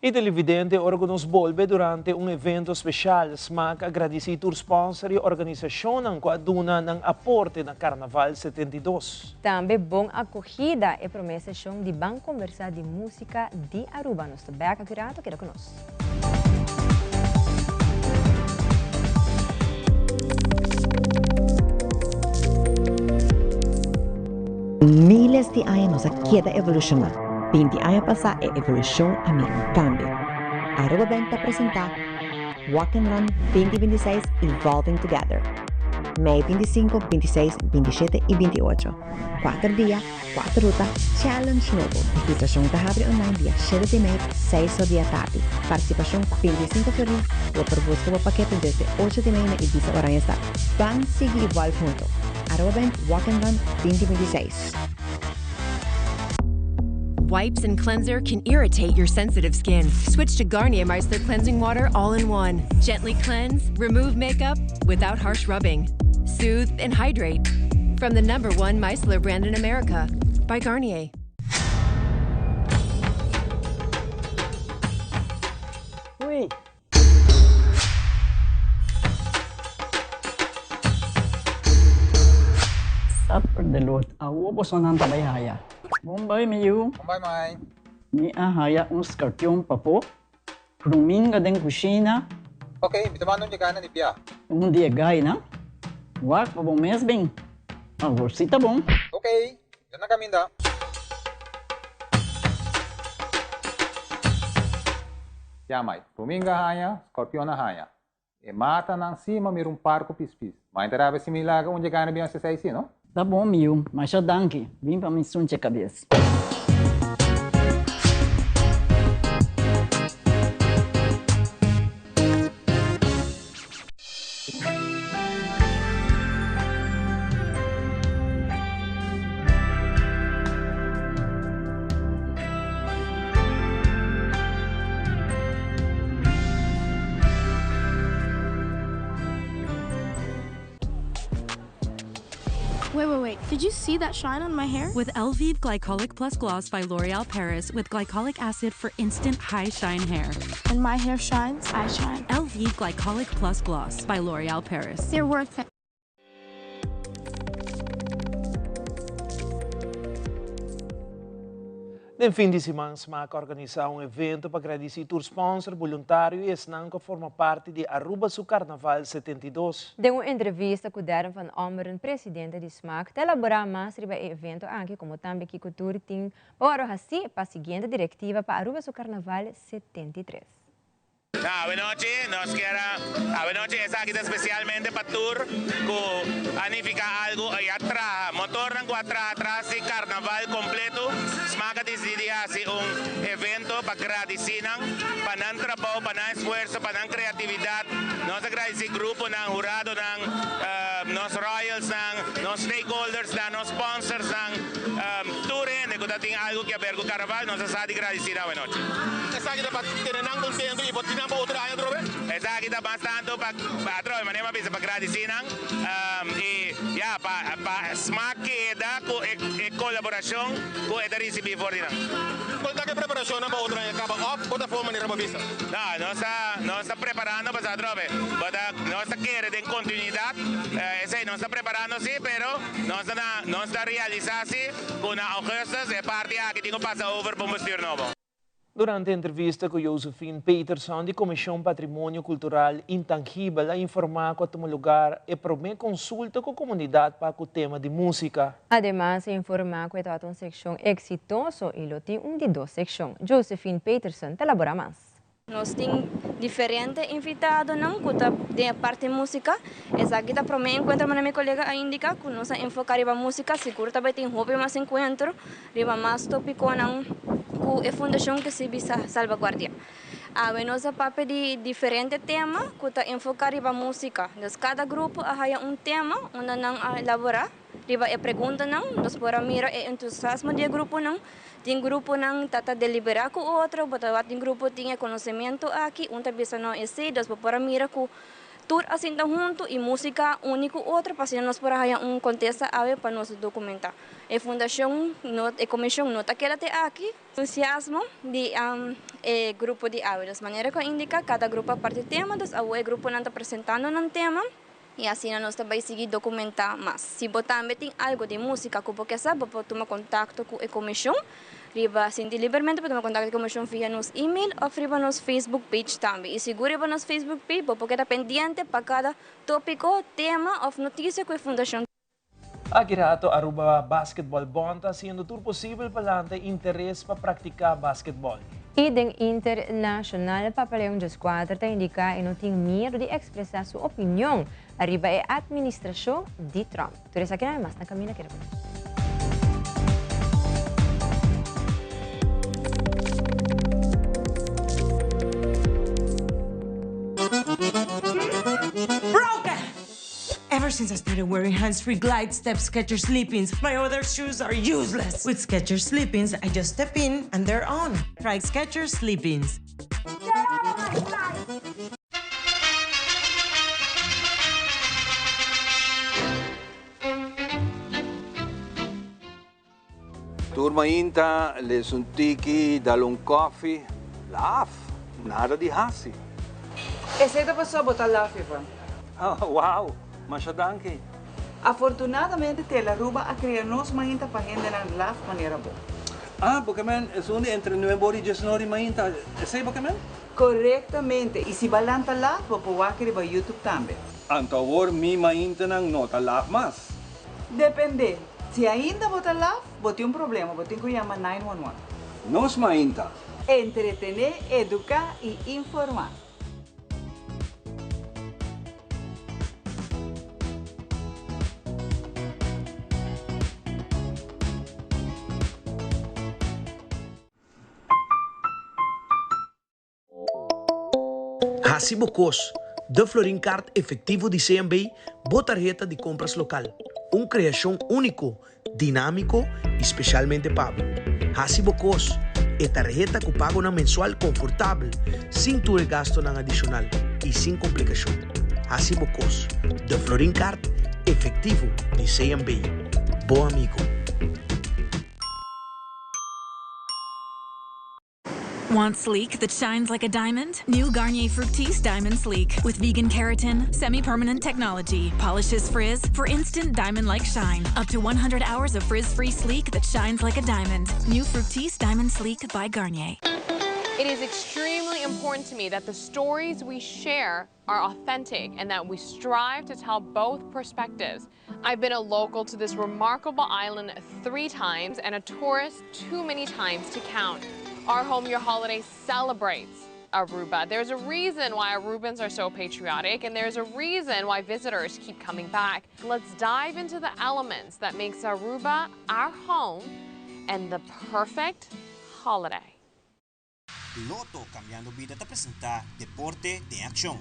I televidente, ora ku nos bolbe durante un evento spesial, SMAC a gradisí tur sponsor i organisashonnan ku a duna nan aporte na Karnaval 72. Tambe bon akohida e promé seshon di Ban Kombersá di Músika di Aruba. Nos ta bèk aki rato, keda ku nos. Miles di aña nos a keda evolushoná. 20 aña pasá e evolushon a mira un kambio. Aruba Bank ta presentá Walk and Run 2026 Evolving Together. Mei 25, 26, 27 i 28. Kuater dia, kuater ruta, challenge nobo. Registrashon ta habri online dia 7 di mei, 6 or di atardi. Partisipashon 25 florin. Bo por buska bo pakete desde 8 di mei na Ibisa Oranjestad. Ban sigui evolve hunto. Aruba Bank Walk and Run 2026. Wipes and cleanser can irritate your sensitive skin. Switch to Garnier Micellar Cleansing Water all in one. Gently cleanse, remove makeup without harsh rubbing. Soothe and hydrate. From the number one micellar brand in America by Garnier. Ui. Suffer the Lord. Awo bosonan ta bai haya. Bon bai, mi yu. Bon bai, mai. Mi a haya un skarpion pafó. Ruminga den kushina. Ok, mi ta manda un yegá na di bia. Un di e gainan. Wak pa bo mes bin. Awor si ta bon. Ok, mi ta na kaminda. Ya, mai. Ruminga haña, skorpion a haña. E matanan si m'a mira un par ku pispis. Mai ta rabia si mi laga un dje gana bin hasi esei si, no? Ta bon, mi yu. Masha danki. Bin pa mi sunche kabes. Wait, wait, wait. Did you see that shine on my hair? With Elvive Glycolic Plus Gloss by L'Oreal Paris with glycolic acid for instant high shine hair. When my hair shines, I shine. Elvive Glycolic Plus Gloss by L'Oreal Paris. They're worth it. Den fin di siman, SMAC a organisá un evento pa gradisí tur sponsor, boluntario i esnan ku a forma parti di Aruba su Karnaval 72. Den un entrevista ku Darren van Ommeren, presidente di SMAC, ta elaborá mas riba e evento aki komo tambe kiko tur tin pa wòrdu hasí pa siguiente direktiva pa Aruba su Karnaval 73. Awenochi nos kier a awenochi esaki ta especialmente pa tur cu a nifica algo y a traha motornan cu a traha tras di carnaval completo. Smaak a dicidi di haci un evento pa gradici nan pa nan trabou, pa nan esfuerzo, pa nan creatividad. Nos a gradici gruponan, huradonan, nos royalsnan, nos stakeholdersnan, nos sponsorsnan, tur hende cu ta tin algo ke haber cu carnaval nos a sa di gradici nan awenochi. Esaki ta pa tene nan contento y por tin nan pa otro aña atrobe? Esaki ta mas tantu pa atrobe manera mi a bisa pa gradisí nan i ya pa pa smak keda ku e kolaborashon ku e ta risibí for di nan. Kon ta ku e preparashonnan pa otro aña kaba òf bo ta for manera bo bisa? No, nos ta nos ta preparando pasobra atrobe bo ta nos ta kere den kontinuidat esei nos ta preparando sí pero nos ta na nos ta realisá sí ku na ougùstus e parti aki tin ku pasa over pa un bestuur nobo. Durante entrevista ku Josephine Peterson di Komishon Patrimonio Kultural Intangibel a informá ku a tuma lugar e promé konsulta ku komunidat pa ku tema di músika. Ademas a informá ku e tabata un sekshon eksitoso i lo tin un di dos sekshon. Josephine Peterson ta laborá mas. Nos tin diferente invitadonan ku ta den e parti músika. Esaki ta promé enkuentro manera mi kolega a indiká ku nos a enfoká riba músika. Sigur ta bai tin hopi mas enkuentro riba mas topikonan ku e fundashon ke sirbi salbaguardia. Awe nos a papia di diferente tema ku ta enfoká riba músika. Dus kada grupo a haya un tema unda nan a elaborá. Riba e preguntanan nos por a mira e entusiasmo di e gruponan. Tin gruponan ta ta deliberá ku otro, bo ta wak tin grupo tin e konosementu aki, un ta bisa no esei, dus bo por a mira ku tur a sinta huntu i músika uni ku otro pa asina nos por a haña un kontesta awe pa nos dokumentá. E fundashon no, e komishon no ta keda te aki. Entusiasmo di e grupo di awe. Dus manera ku a indiká kada grupo a parti tema, dus awo e gruponan ta presentando nan tema. I asina nos ta bai sigui dokumentá mas. Si bo tambe tin algu di músika ku bo ke sa, bo por tuma kontakto ku e komishon riba Sinti libermente pa tuma kontakto ku e komishon via nos email òf riba nos Facebook page tambe. I sigur riba nos Facebook page bo por keda pendiente pa kada tópiko, tema òf notisia ku e fundashon. Aki rato Aruba Basketball Bond ta haciendo tur posibel pa lanta interes pa practica basketball. Y den internacional Papa Leon Xvi ta indica e no tin miedo di expresa su opinion ariba e administracion di Trump. Tur esakinan y mas na camina keda cu nos. Ever since I started wearing hands-free glide step Skechers Slip-ins, my other shoes are useless. With Skechers Slip-ins, I just step in and they're on. Try Skechers Slip-ins. Tur mainta les un tiki, dal un koffie, laf, nada di hasi. Esei ta pasobra bo ta laf, Ivan. Wow, masha danki. Afortunadamente Tele Aruba a crea nos mainta pa hendenan laf manera bo. Ah, bo ke men esun di entre nuebe ora y diesnor di mainta, esei bo ke men? Corectamente, y si bo lanta laf bo por wak riba YouTube tambe. Anto awor mi maintanan no ta laf mas. Depende. Si ainda bo ta laf, bo tin un problema, bo tin ku yama 911. Nos mainta. Entretené, eduká i informá. Hasi bo kos, De Florin Card Efectivo di CMB, bo tarheta di kompras lokal. Un kreashon úniko, dinámiko i spesialmente pa bo. Hasi bo kos, E tarheta ku pagonan mensual konfortabel, sin tur e gastonan adishonal i sin komplikashon. Hasi bo kos, De Florin Card Efectivo di CMB. Bo amigo. Want sleek that shines like a diamond? New Garnier Fructis Diamond Sleek with vegan keratin, semi-permanent technology, polishes frizz for instant diamond-like shine. Up to 100 hours of frizz-free sleek that shines like a diamond. New Fructis Diamond Sleek by Garnier. It is extremely important to me that the stories we share are authentic and that we strive to tell both perspectives. I've been a local to this remarkable island three times and a tourist too many times to count. Our Home Your Holiday celebrates Aruba. There's a reason why Arubans are so patriotic and there's a reason why visitors keep coming back. Let's dive into the elements that makes Aruba our home and the perfect holiday. Lotto Cambiando Bida ta presenta Deporte den Accion.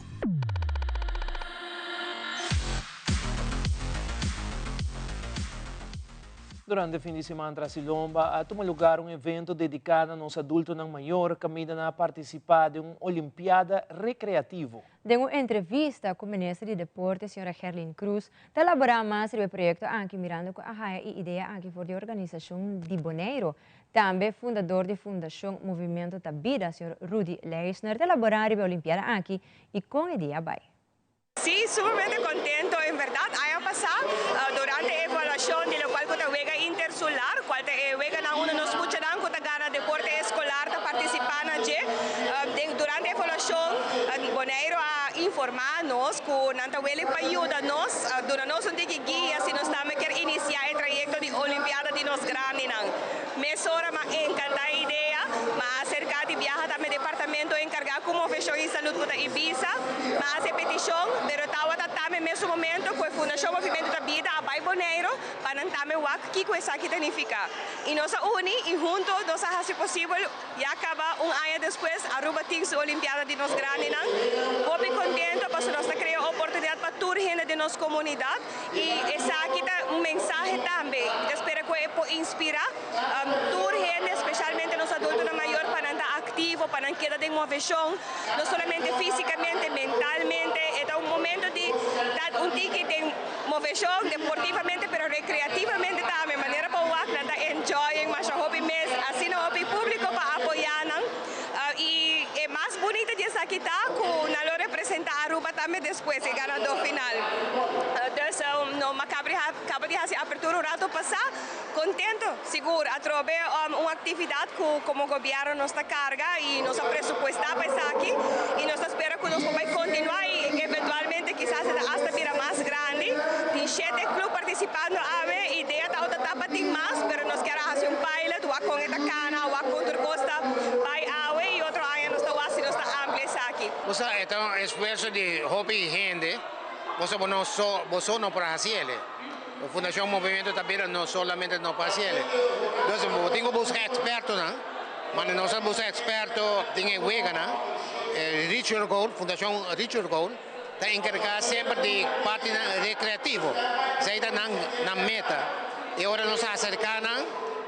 Durante fin di siman tras di lomba a tuma lugar un evento dedica na nos adultonan mayor caminda nan a participa den un Olimpiada Recreativo. Den un entrevista cu Minister di Deporte Sra. Gerlin Croes ta elabora mas riba e proyecto aki mirando cu a haya e idea aki for di organisacion di Boneiro. Tambe fundador di Fundacion Movimento Ta Bida, Sr. Rudy Leisner ta elabora riba e Olimpiada aki y con e dia a bay. Sí, sumamente contento en verdad. Aña pasá durante e evaluacion di locual cu ta wega intersular, cual ta e weganan unda nos muchanan cu ta gana deporte escolar ta participa na dje. Den durante e evaluacion Boneiro a informa nos cu nan ta wili pa yuda nos, duna nos un tiki guia si nos tambe kier inicia e trayecto di Olimpiada di nos grandinan. Mesora m'a encanta e idea, m'a acerca di biaha tambe departamento encarga cu movecion y salud cu ta Ibisa. M'a haci e peticion, pero tawata tambe mesun momento cu e Fundacion Movimento ta Bida a bay Boneiro pa nan tambe wak kico esaki ta nifica. Y nos a uni y hunto nos a haci posibel. Ya caba un aña despues Aruba tin su Olimpiada di nos grandinan. Hopi contento pasobra nos ta crea oportunidad pa tur hende den nos comunidad y esaki ta un mensahe tambe. Mi ta spera cu e por inspira tur hende, specialmente nos adultonan mayor pa nan ta activo, pa nan keda den movecion, no solamente fisicamente, mentalmente. E ta un momento di ta un tiki den movecion deportivamente pero recreativamente tambe, manera pa wak nan ta enjoying masha hopi mes, asina hopi publico pa apoya nan y e mas bunita di esaki ta cu nan lo representa Aruba tambe despues e ganador final. Dus no ma caba di haci apertura un rato pasa, contento sigur atrobe un actividad cu como gobierno nos ta carga y nos a presupuesta pa esaki y nos ta spera cu nos por bay continua y eventualmente kisas e ta hasta bira mas grandi. Tin shete club participando awe, idea tabata ta pa tin mas pero nos kier a haci un pilot wak con e ta cana, wak con tur cos ta bay awe y otro aña nos ta wak si nos ta amplia esaki. Bo sa e ta un esfuerso di hopi hende, bo sa bo no so bo so no por haci ele. Fundacion Movimiento ta bira no solamente no por haci ele. Entonces bo tin cu busca expertonan, mane nos a busca experto den e weganan, Reach Your Goal, Fundacion Reach Your Goal ta encarga semper di partinan recreativo, esey ta nan nan meta. Y ora nos a acerca nan,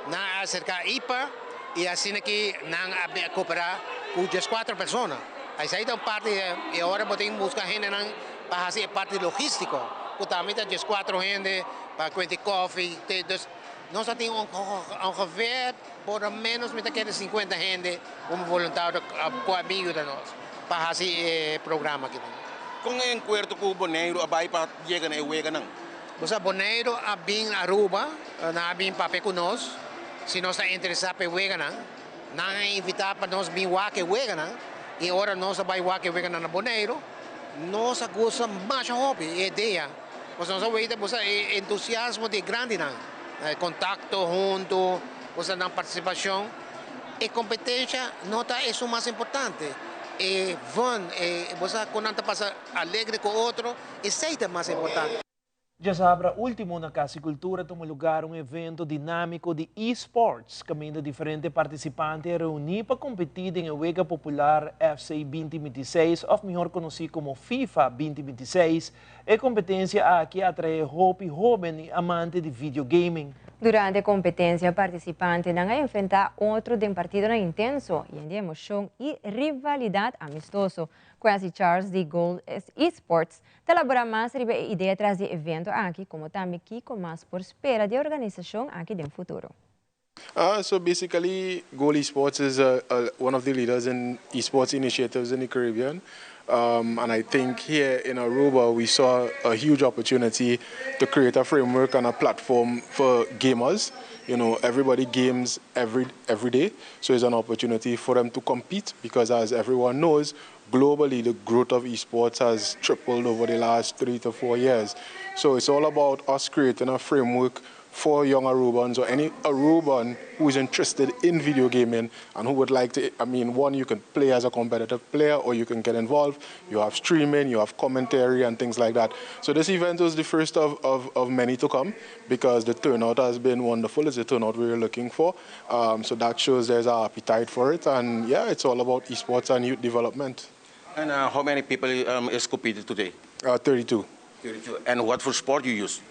nan a acerca ipa y asina ki nan a coopera cu diescuatro persona. Esey ta un parti y ora bo tin busca hendenan pa haci e parti logistico cu tambe ta diescuatro hende pa cuenti koffie te dus nos a tin ongeveer por lo menos mi ta kere cincuenta hende como voluntario cu a bin yuda nos pa haci e programa aki. Con e encuerto cu Boneiru a bay pa yega na e weganan? Bo sa Boneiru a bin Aruba, nan a bin papia cu nos si nos ta interesa pa e weganan. Nan a invita pa nos bin wak e weganan y ora nos a bay wak e weganan na Boneiru, nos a gusta masha hopi e idea. Pasobra nos a weta bo sa e entusiasmo di e grandinan, e contacto hunto, bo sa nan participacion. E competencia no ta esun mas importante, e fun, e bo sa con nan ta pasa alegre cu otro, esey ta mas importante. Djasabra ultimo na Cas di Cultura tuma lugar un evento dinamico di e-sports caminda diferente participante a reuni pa competi den e wega popular FC binti binti seis of mihor conoci como FIFA binti binti seis. E competencia aki a atrae hopi hoben y amante di video gaming. Durante e competencia participantenan a enfrenta otro den partidonan intenso yen di emocion y rivalidad amistoso. Quincy Charles di Gold Esports Ta laborá mas riba e idea tras di e evento aki komo tambe kiko mas por spera di e organisashon aki den futuro. So basically Goal Esports is a one of the leaders in esports initiatives in the Caribbean and I think here in Aruba we saw a huge opportunity to create a framework and a platform for gamers. You know, everybody games every every day, so it's an opportunity for them to compete because as everyone knows, globally the growth of esports has tripled over the last 3 to 4 years. So it's all about us creating a framework for young Arubans or any Aruban who is interested in video gaming and who would like to, I mean, one, you can play as a competitive player or you can get involved. You have streaming, you have commentary and things like that. So this event was the first of, of, of many to come because the turnout has been wonderful. It's the turnout we were looking for. Um, so that shows there's an appetite for it. And yeah, it's all about esports and youth development. And uh, how many people um, is competed today? Uh, 32. 32. And what for sport you use?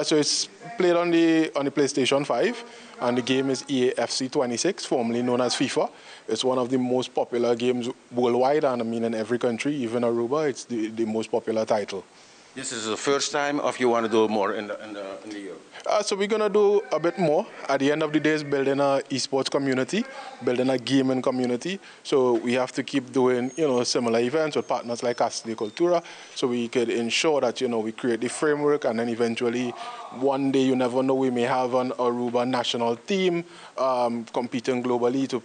So it's played on the on the PlayStation 5 and the game is EAFC 26, formerly known as FIFA. It's one of the most popular games worldwide and I mean in every country, even Aruba, it's the, the most popular title. This is the first time of you want to do more in the, in the, in the year? So we're going to do a bit more. At the end of the day, it's building a esports community, building a gaming community. So we have to keep doing, similar events with partners like Casa de Cultura, so we could ensure that, we create the framework and then eventually one day, you never know, we may have an Aruba national team competing globally to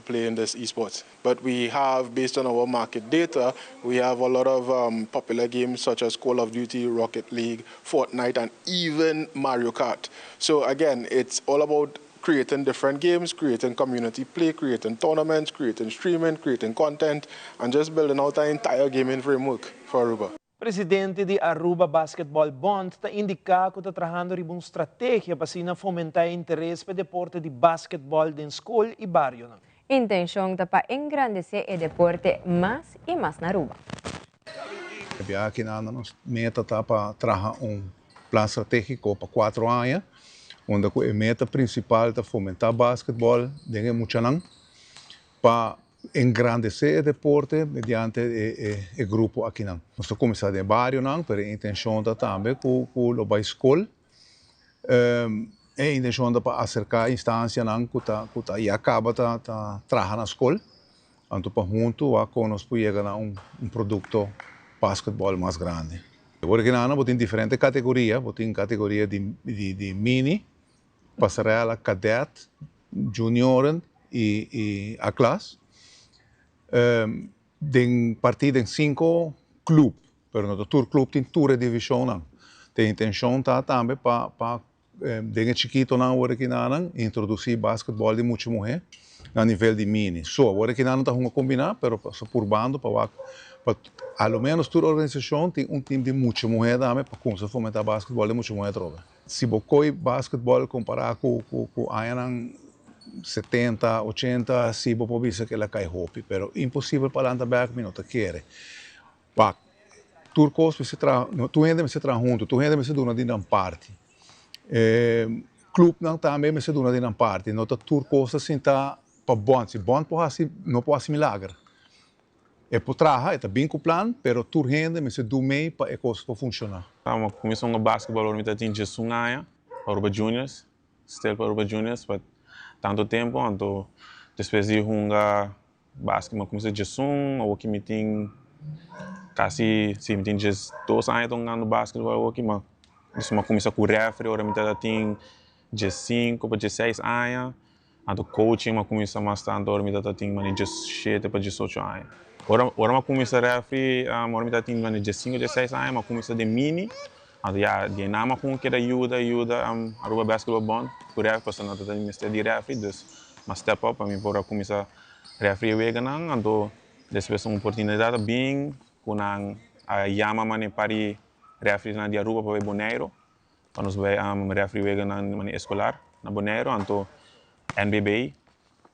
play in this esports. But we have, based on our market data, we have a lot of popular games such as Call of Duty, Rocket League, Fortnite, and even Mario Kart. So again, it's all about creating different games, creating community play, creating tournaments, creating streaming, creating content, and just building out an entire gaming framework for Aruba. Presidente di Aruba Basketball Bond ta indica cu ta trahando riba un strategia pa asina fomenta interes pa deporte di basketball den scol y bario. Intencion ta pa engrandece e deporte mas y mas na Aruba. Aki na nos meta ta pa traha un plan strategico pa 4 aña, unda e meta principal ta fomenta basketball den muchanan pa engrandece e deporte mediante e grupo aki nan. Nos a cuminsa den bario nan, pero e intencion ta tambe cu lo bay scol. E intencion ta pa acerca instancianan cu ta y caba ta traha na scol. Anto pa hunto a cu nos yega na un producto basketball mas grandi. Awor aki nan tin diferente categoria, tin categoria di mini, pasarela, cadet, junior y A klas. Den parti den cinco club, pero no tur club tin tur division nan. E intencion ta tambe pa den chikito nan awor aki nan introduci basketball di mucha muhe na nivel di mini. So awor aki nan ta un combina, pero so por bando pa al menos tur organisacion tin un team di mucha muhe tambe pa cuminsa fomenta basketball di mucha muhe trobe. Si bo coy basketball compara cu aña 70, 80, si bo por bisa cu el a cay hopi, pero imposibel pa lanta back mi no ta kere. Pa tur cos mester tra, no, tur hende mester traha hunto, tur hende mester duna di nan parti. Club nan tambe mester duna di nan parti, no ta tur cos asina ta pa bond, si bond por haci, no por haci milager. E por traha, e ta bin cu plan, pero tur hende mester duna mee pa e cos por funciona. Mi a cuminsa hunga basketball ora mi tabatin 11 aña, Aruba Juniors, still pa Aruba Juniors, pa tanto tempo, anto despues di hunga basket, mi a cuminsa 11, awor cu mi tin casi, si, mi tin 12 aña hungando basketball awor cu, mas mi a cuminsa cu referee, ora mi tabatin 15 pa 16 aña, anto coaching mi a cuminsa mas tanto ora mi tabatin mane 17 pa 18 aña. Ora mi a cuminsa referee, ora mi tabatin mane 15, 16 aña, mi a cuminsa den mini, anto ya, di nan mi a keda yuda Aruba Basketball Bond, cu referee, pasobra nan tabatin mester di referee, dus m'a step up pa mi por a cuminsa referee weganan, anto despues un oportunidad a bin, cu nan a yama mane pa referee nan di Aruba pa Bonaire, pa nos bay referee weganan mane escolar na Bonaire, anto NBB,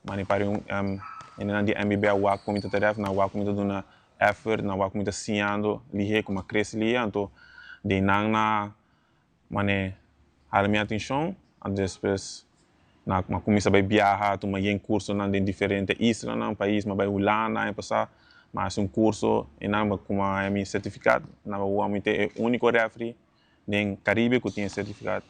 mane pa nan di NBB a wak cu mi ta ref, nan a wak cu mi ta duna effort, nan a wak cu mi ta siñando lihe, cu mi a crece lihe, anto di nan nan mane hala mi atencion, anto despues nan a cuminsa bay viaha, tuma yen curso nan den diferente isla nan, pais, m'a bay Hulanda aña pasa, m'a haci un curso y nan cu mi mi certificado, nan mi ta e unico referee den Caribe cu tin certificado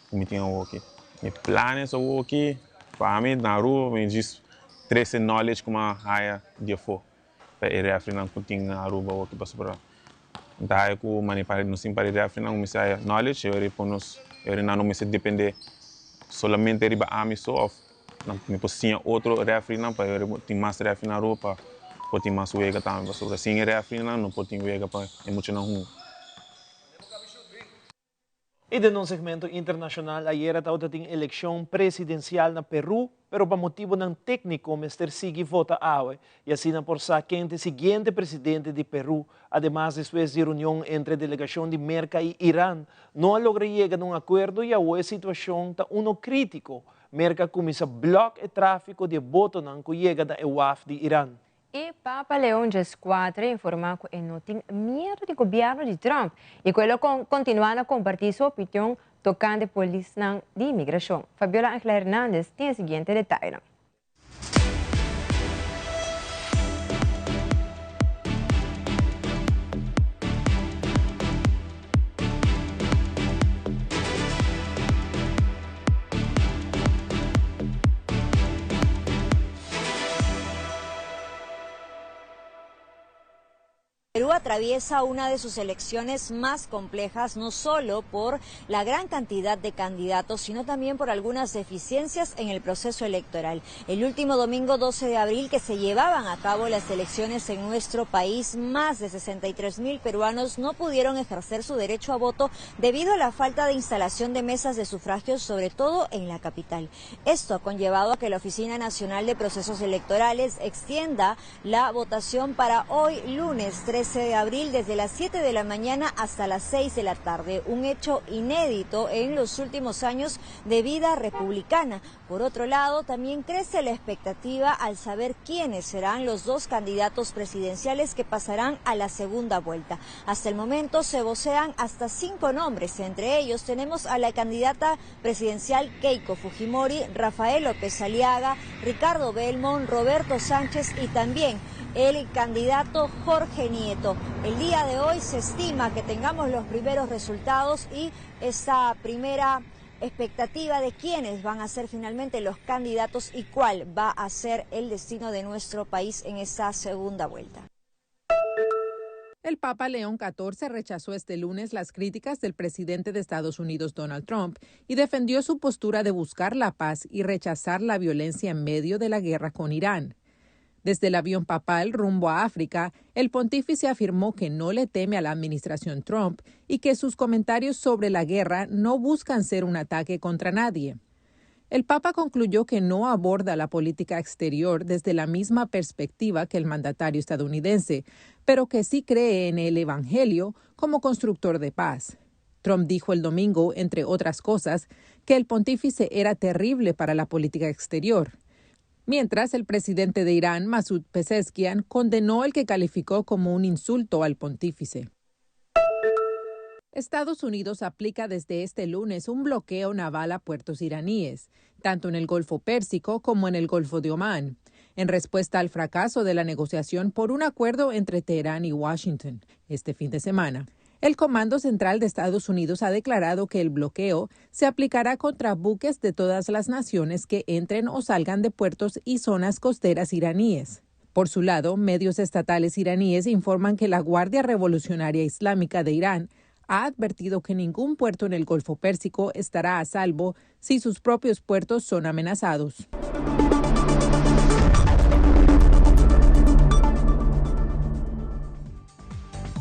cu mi tin aki. Mi planes aki, pa mi na Aruba, mi djis trece knowledge cu m'a haya di afo. Pa e referee nan cu tin na Aruba aki pasobra. Da cu mane pa nos tin pa referee nan mester haya knowledge, y pa nos, y nan no mester depende solamente riba ami so of nan mi por siña otro referee nan pa tin mas referee na Aruba pa por tin mas wega tambe pasobra sin referee nan no por tin wega pa e muchanan hunga. Y den un segmento internacional, ayera tabatin eleccion presidencial na Peru, pero pa motibonan tecnico, mester sigui vota awe. Y asina por sa ken ta e siguiente presidente di Peru. Ademas, despues di reunion entre delegacion di Merca y Iran, no a logra yega na un acuerdo y e situacion ta uno critico. Merca a cuminsa blokea e trafico di botonan cu ta yega na waf di Iran. E Papa Leon xvi a informa cu e no tin miedo di gobierno di Trump y cu e lo continua na comparti su opinion tocante polisnan di inmigracion. Fabiola Angela Hernandez tin e siguiente detayenan. Perú atraviesa una de sus elecciones más complejas, no solo por la gran cantidad de candidatos, sino también por algunas deficiencias en el proceso electoral. El último domingo 12 de abril que se llevaban a cabo las elecciones en nuestro país, más de 63 mil peruanos no pudieron ejercer su derecho a voto debido a la falta de instalación de mesas de sufragio, sobre todo en la capital. Esto ha conllevado a que la Oficina Nacional de Procesos Electorales extienda la votación para hoy lunes 13 de abril desde las 7 de la mañana hasta las 6 de la tarde, un hecho inédito en los últimos años de vida republicana. Por otro lado, también crece la expectativa al saber quiénes serán los dos candidatos presidenciales que pasarán a la segunda vuelta. Hasta el momento se vocean hasta 5 nombres, entre ellos tenemos a la candidata presidencial Keiko Fujimori, Rafael López Aliaga, Ricardo Belmont, Roberto Sánchez y también el candidato Jorge Nieto. El día de hoy se estima que tengamos los primeros resultados y esta primera expectativa de quiénes van a ser finalmente los candidatos y cuál va a ser el destino de nuestro país en esta segunda vuelta. El Papa León XIV rechazó este lunes las críticas del presidente de Estados Unidos, Donald Trump, y defendió su postura de buscar la paz y rechazar la violencia en medio de la guerra con Irán. Desde el avión papal rumbo a África, el pontífice afirmó que no le teme a la administración Trump y que sus comentarios sobre la guerra no buscan ser un ataque contra nadie. El Papa concluyó que no aborda la política exterior desde la misma perspectiva que el mandatario estadounidense, pero que sí cree en el Evangelio como constructor de paz. Trump dijo el domingo, entre otras cosas, que el pontífice era terrible para la política exterior. Mientras, el presidente de Irán, Masoud Pezeshkian, condenó el que calificó como un insulto al pontífice. Estados Unidos aplica desde este lunes un bloqueo naval a puertos iraníes, tanto en el Golfo Pérsico como en el Golfo de Omán, en respuesta al fracaso de la negociación por un acuerdo entre Teherán y Washington este fin de semana. El Comando Central de Estados Unidos ha declarado que el bloqueo se aplicará contra buques de todas las naciones que entren o salgan de puertos y zonas costeras iraníes. Por su lado, medios estatales iraníes informan que la Guardia Revolucionaria Islámica de Irán ha advertido que ningún puerto en el Golfo Pérsico estará a salvo si sus propios puertos son amenazados.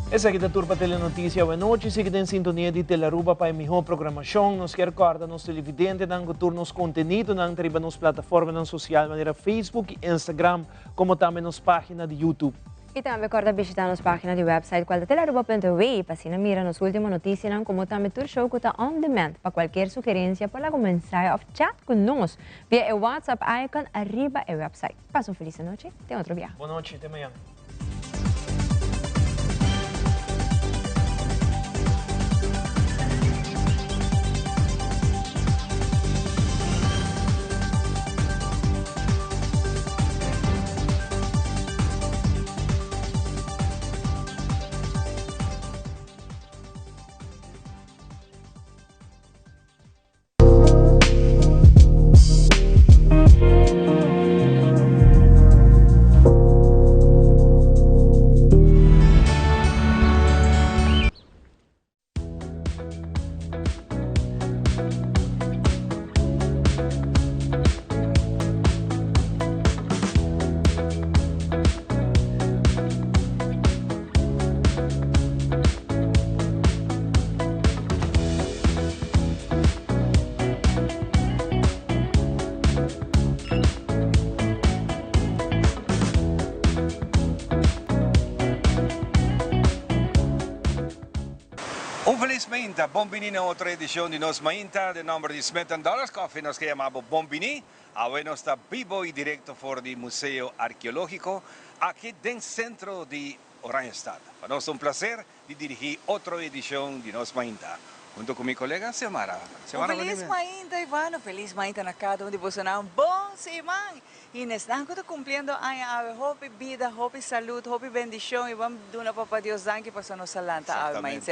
Esaki ta tur pa Telenoticia awe nochi. Sigui den sintonia di Telearuba pa e miho programacion. Nos kier corda nos televidentenan cu tur nos contenidonan ta riba nos plataformanan social manera Facebook y Instagram, como tambe nos pagina di YouTube. Y tambe corda bishita nos pagina di website cual ta telearuba punto we pa asina mira nos ultimo noticianan como tambe tur show cu ta on demand. Pa cualkier sugerencia por laga un mensahe of chat cu nos via e WhatsApp icon ariba e website. Pasa un feliz anochi. Te otro biaha. Bon nochi. Te mañana. Un feliz Felis mainta, bon bini na otro edicion di Nos Mainta. Den nomber di Smith Dollars Coffee nos kier yama bo bon bini. Awe nos ta bibo y directo for di Museo Arkeologico, aki den centro di Oranjestad. Pa nos ta un placer di dirigi otro edicion di Nos Mainta, hunto cu mi colega Xiomara. Xiomara, Un felis mainta, Ivano. Felis mainta na cada un di boso. Bon siman! Y esnan cu ta cumpliendo aña awe, hopi bida, hopi salud, hopi bendicion. Y ban duna Papa Dios danki pa nos a lanta awe mainta.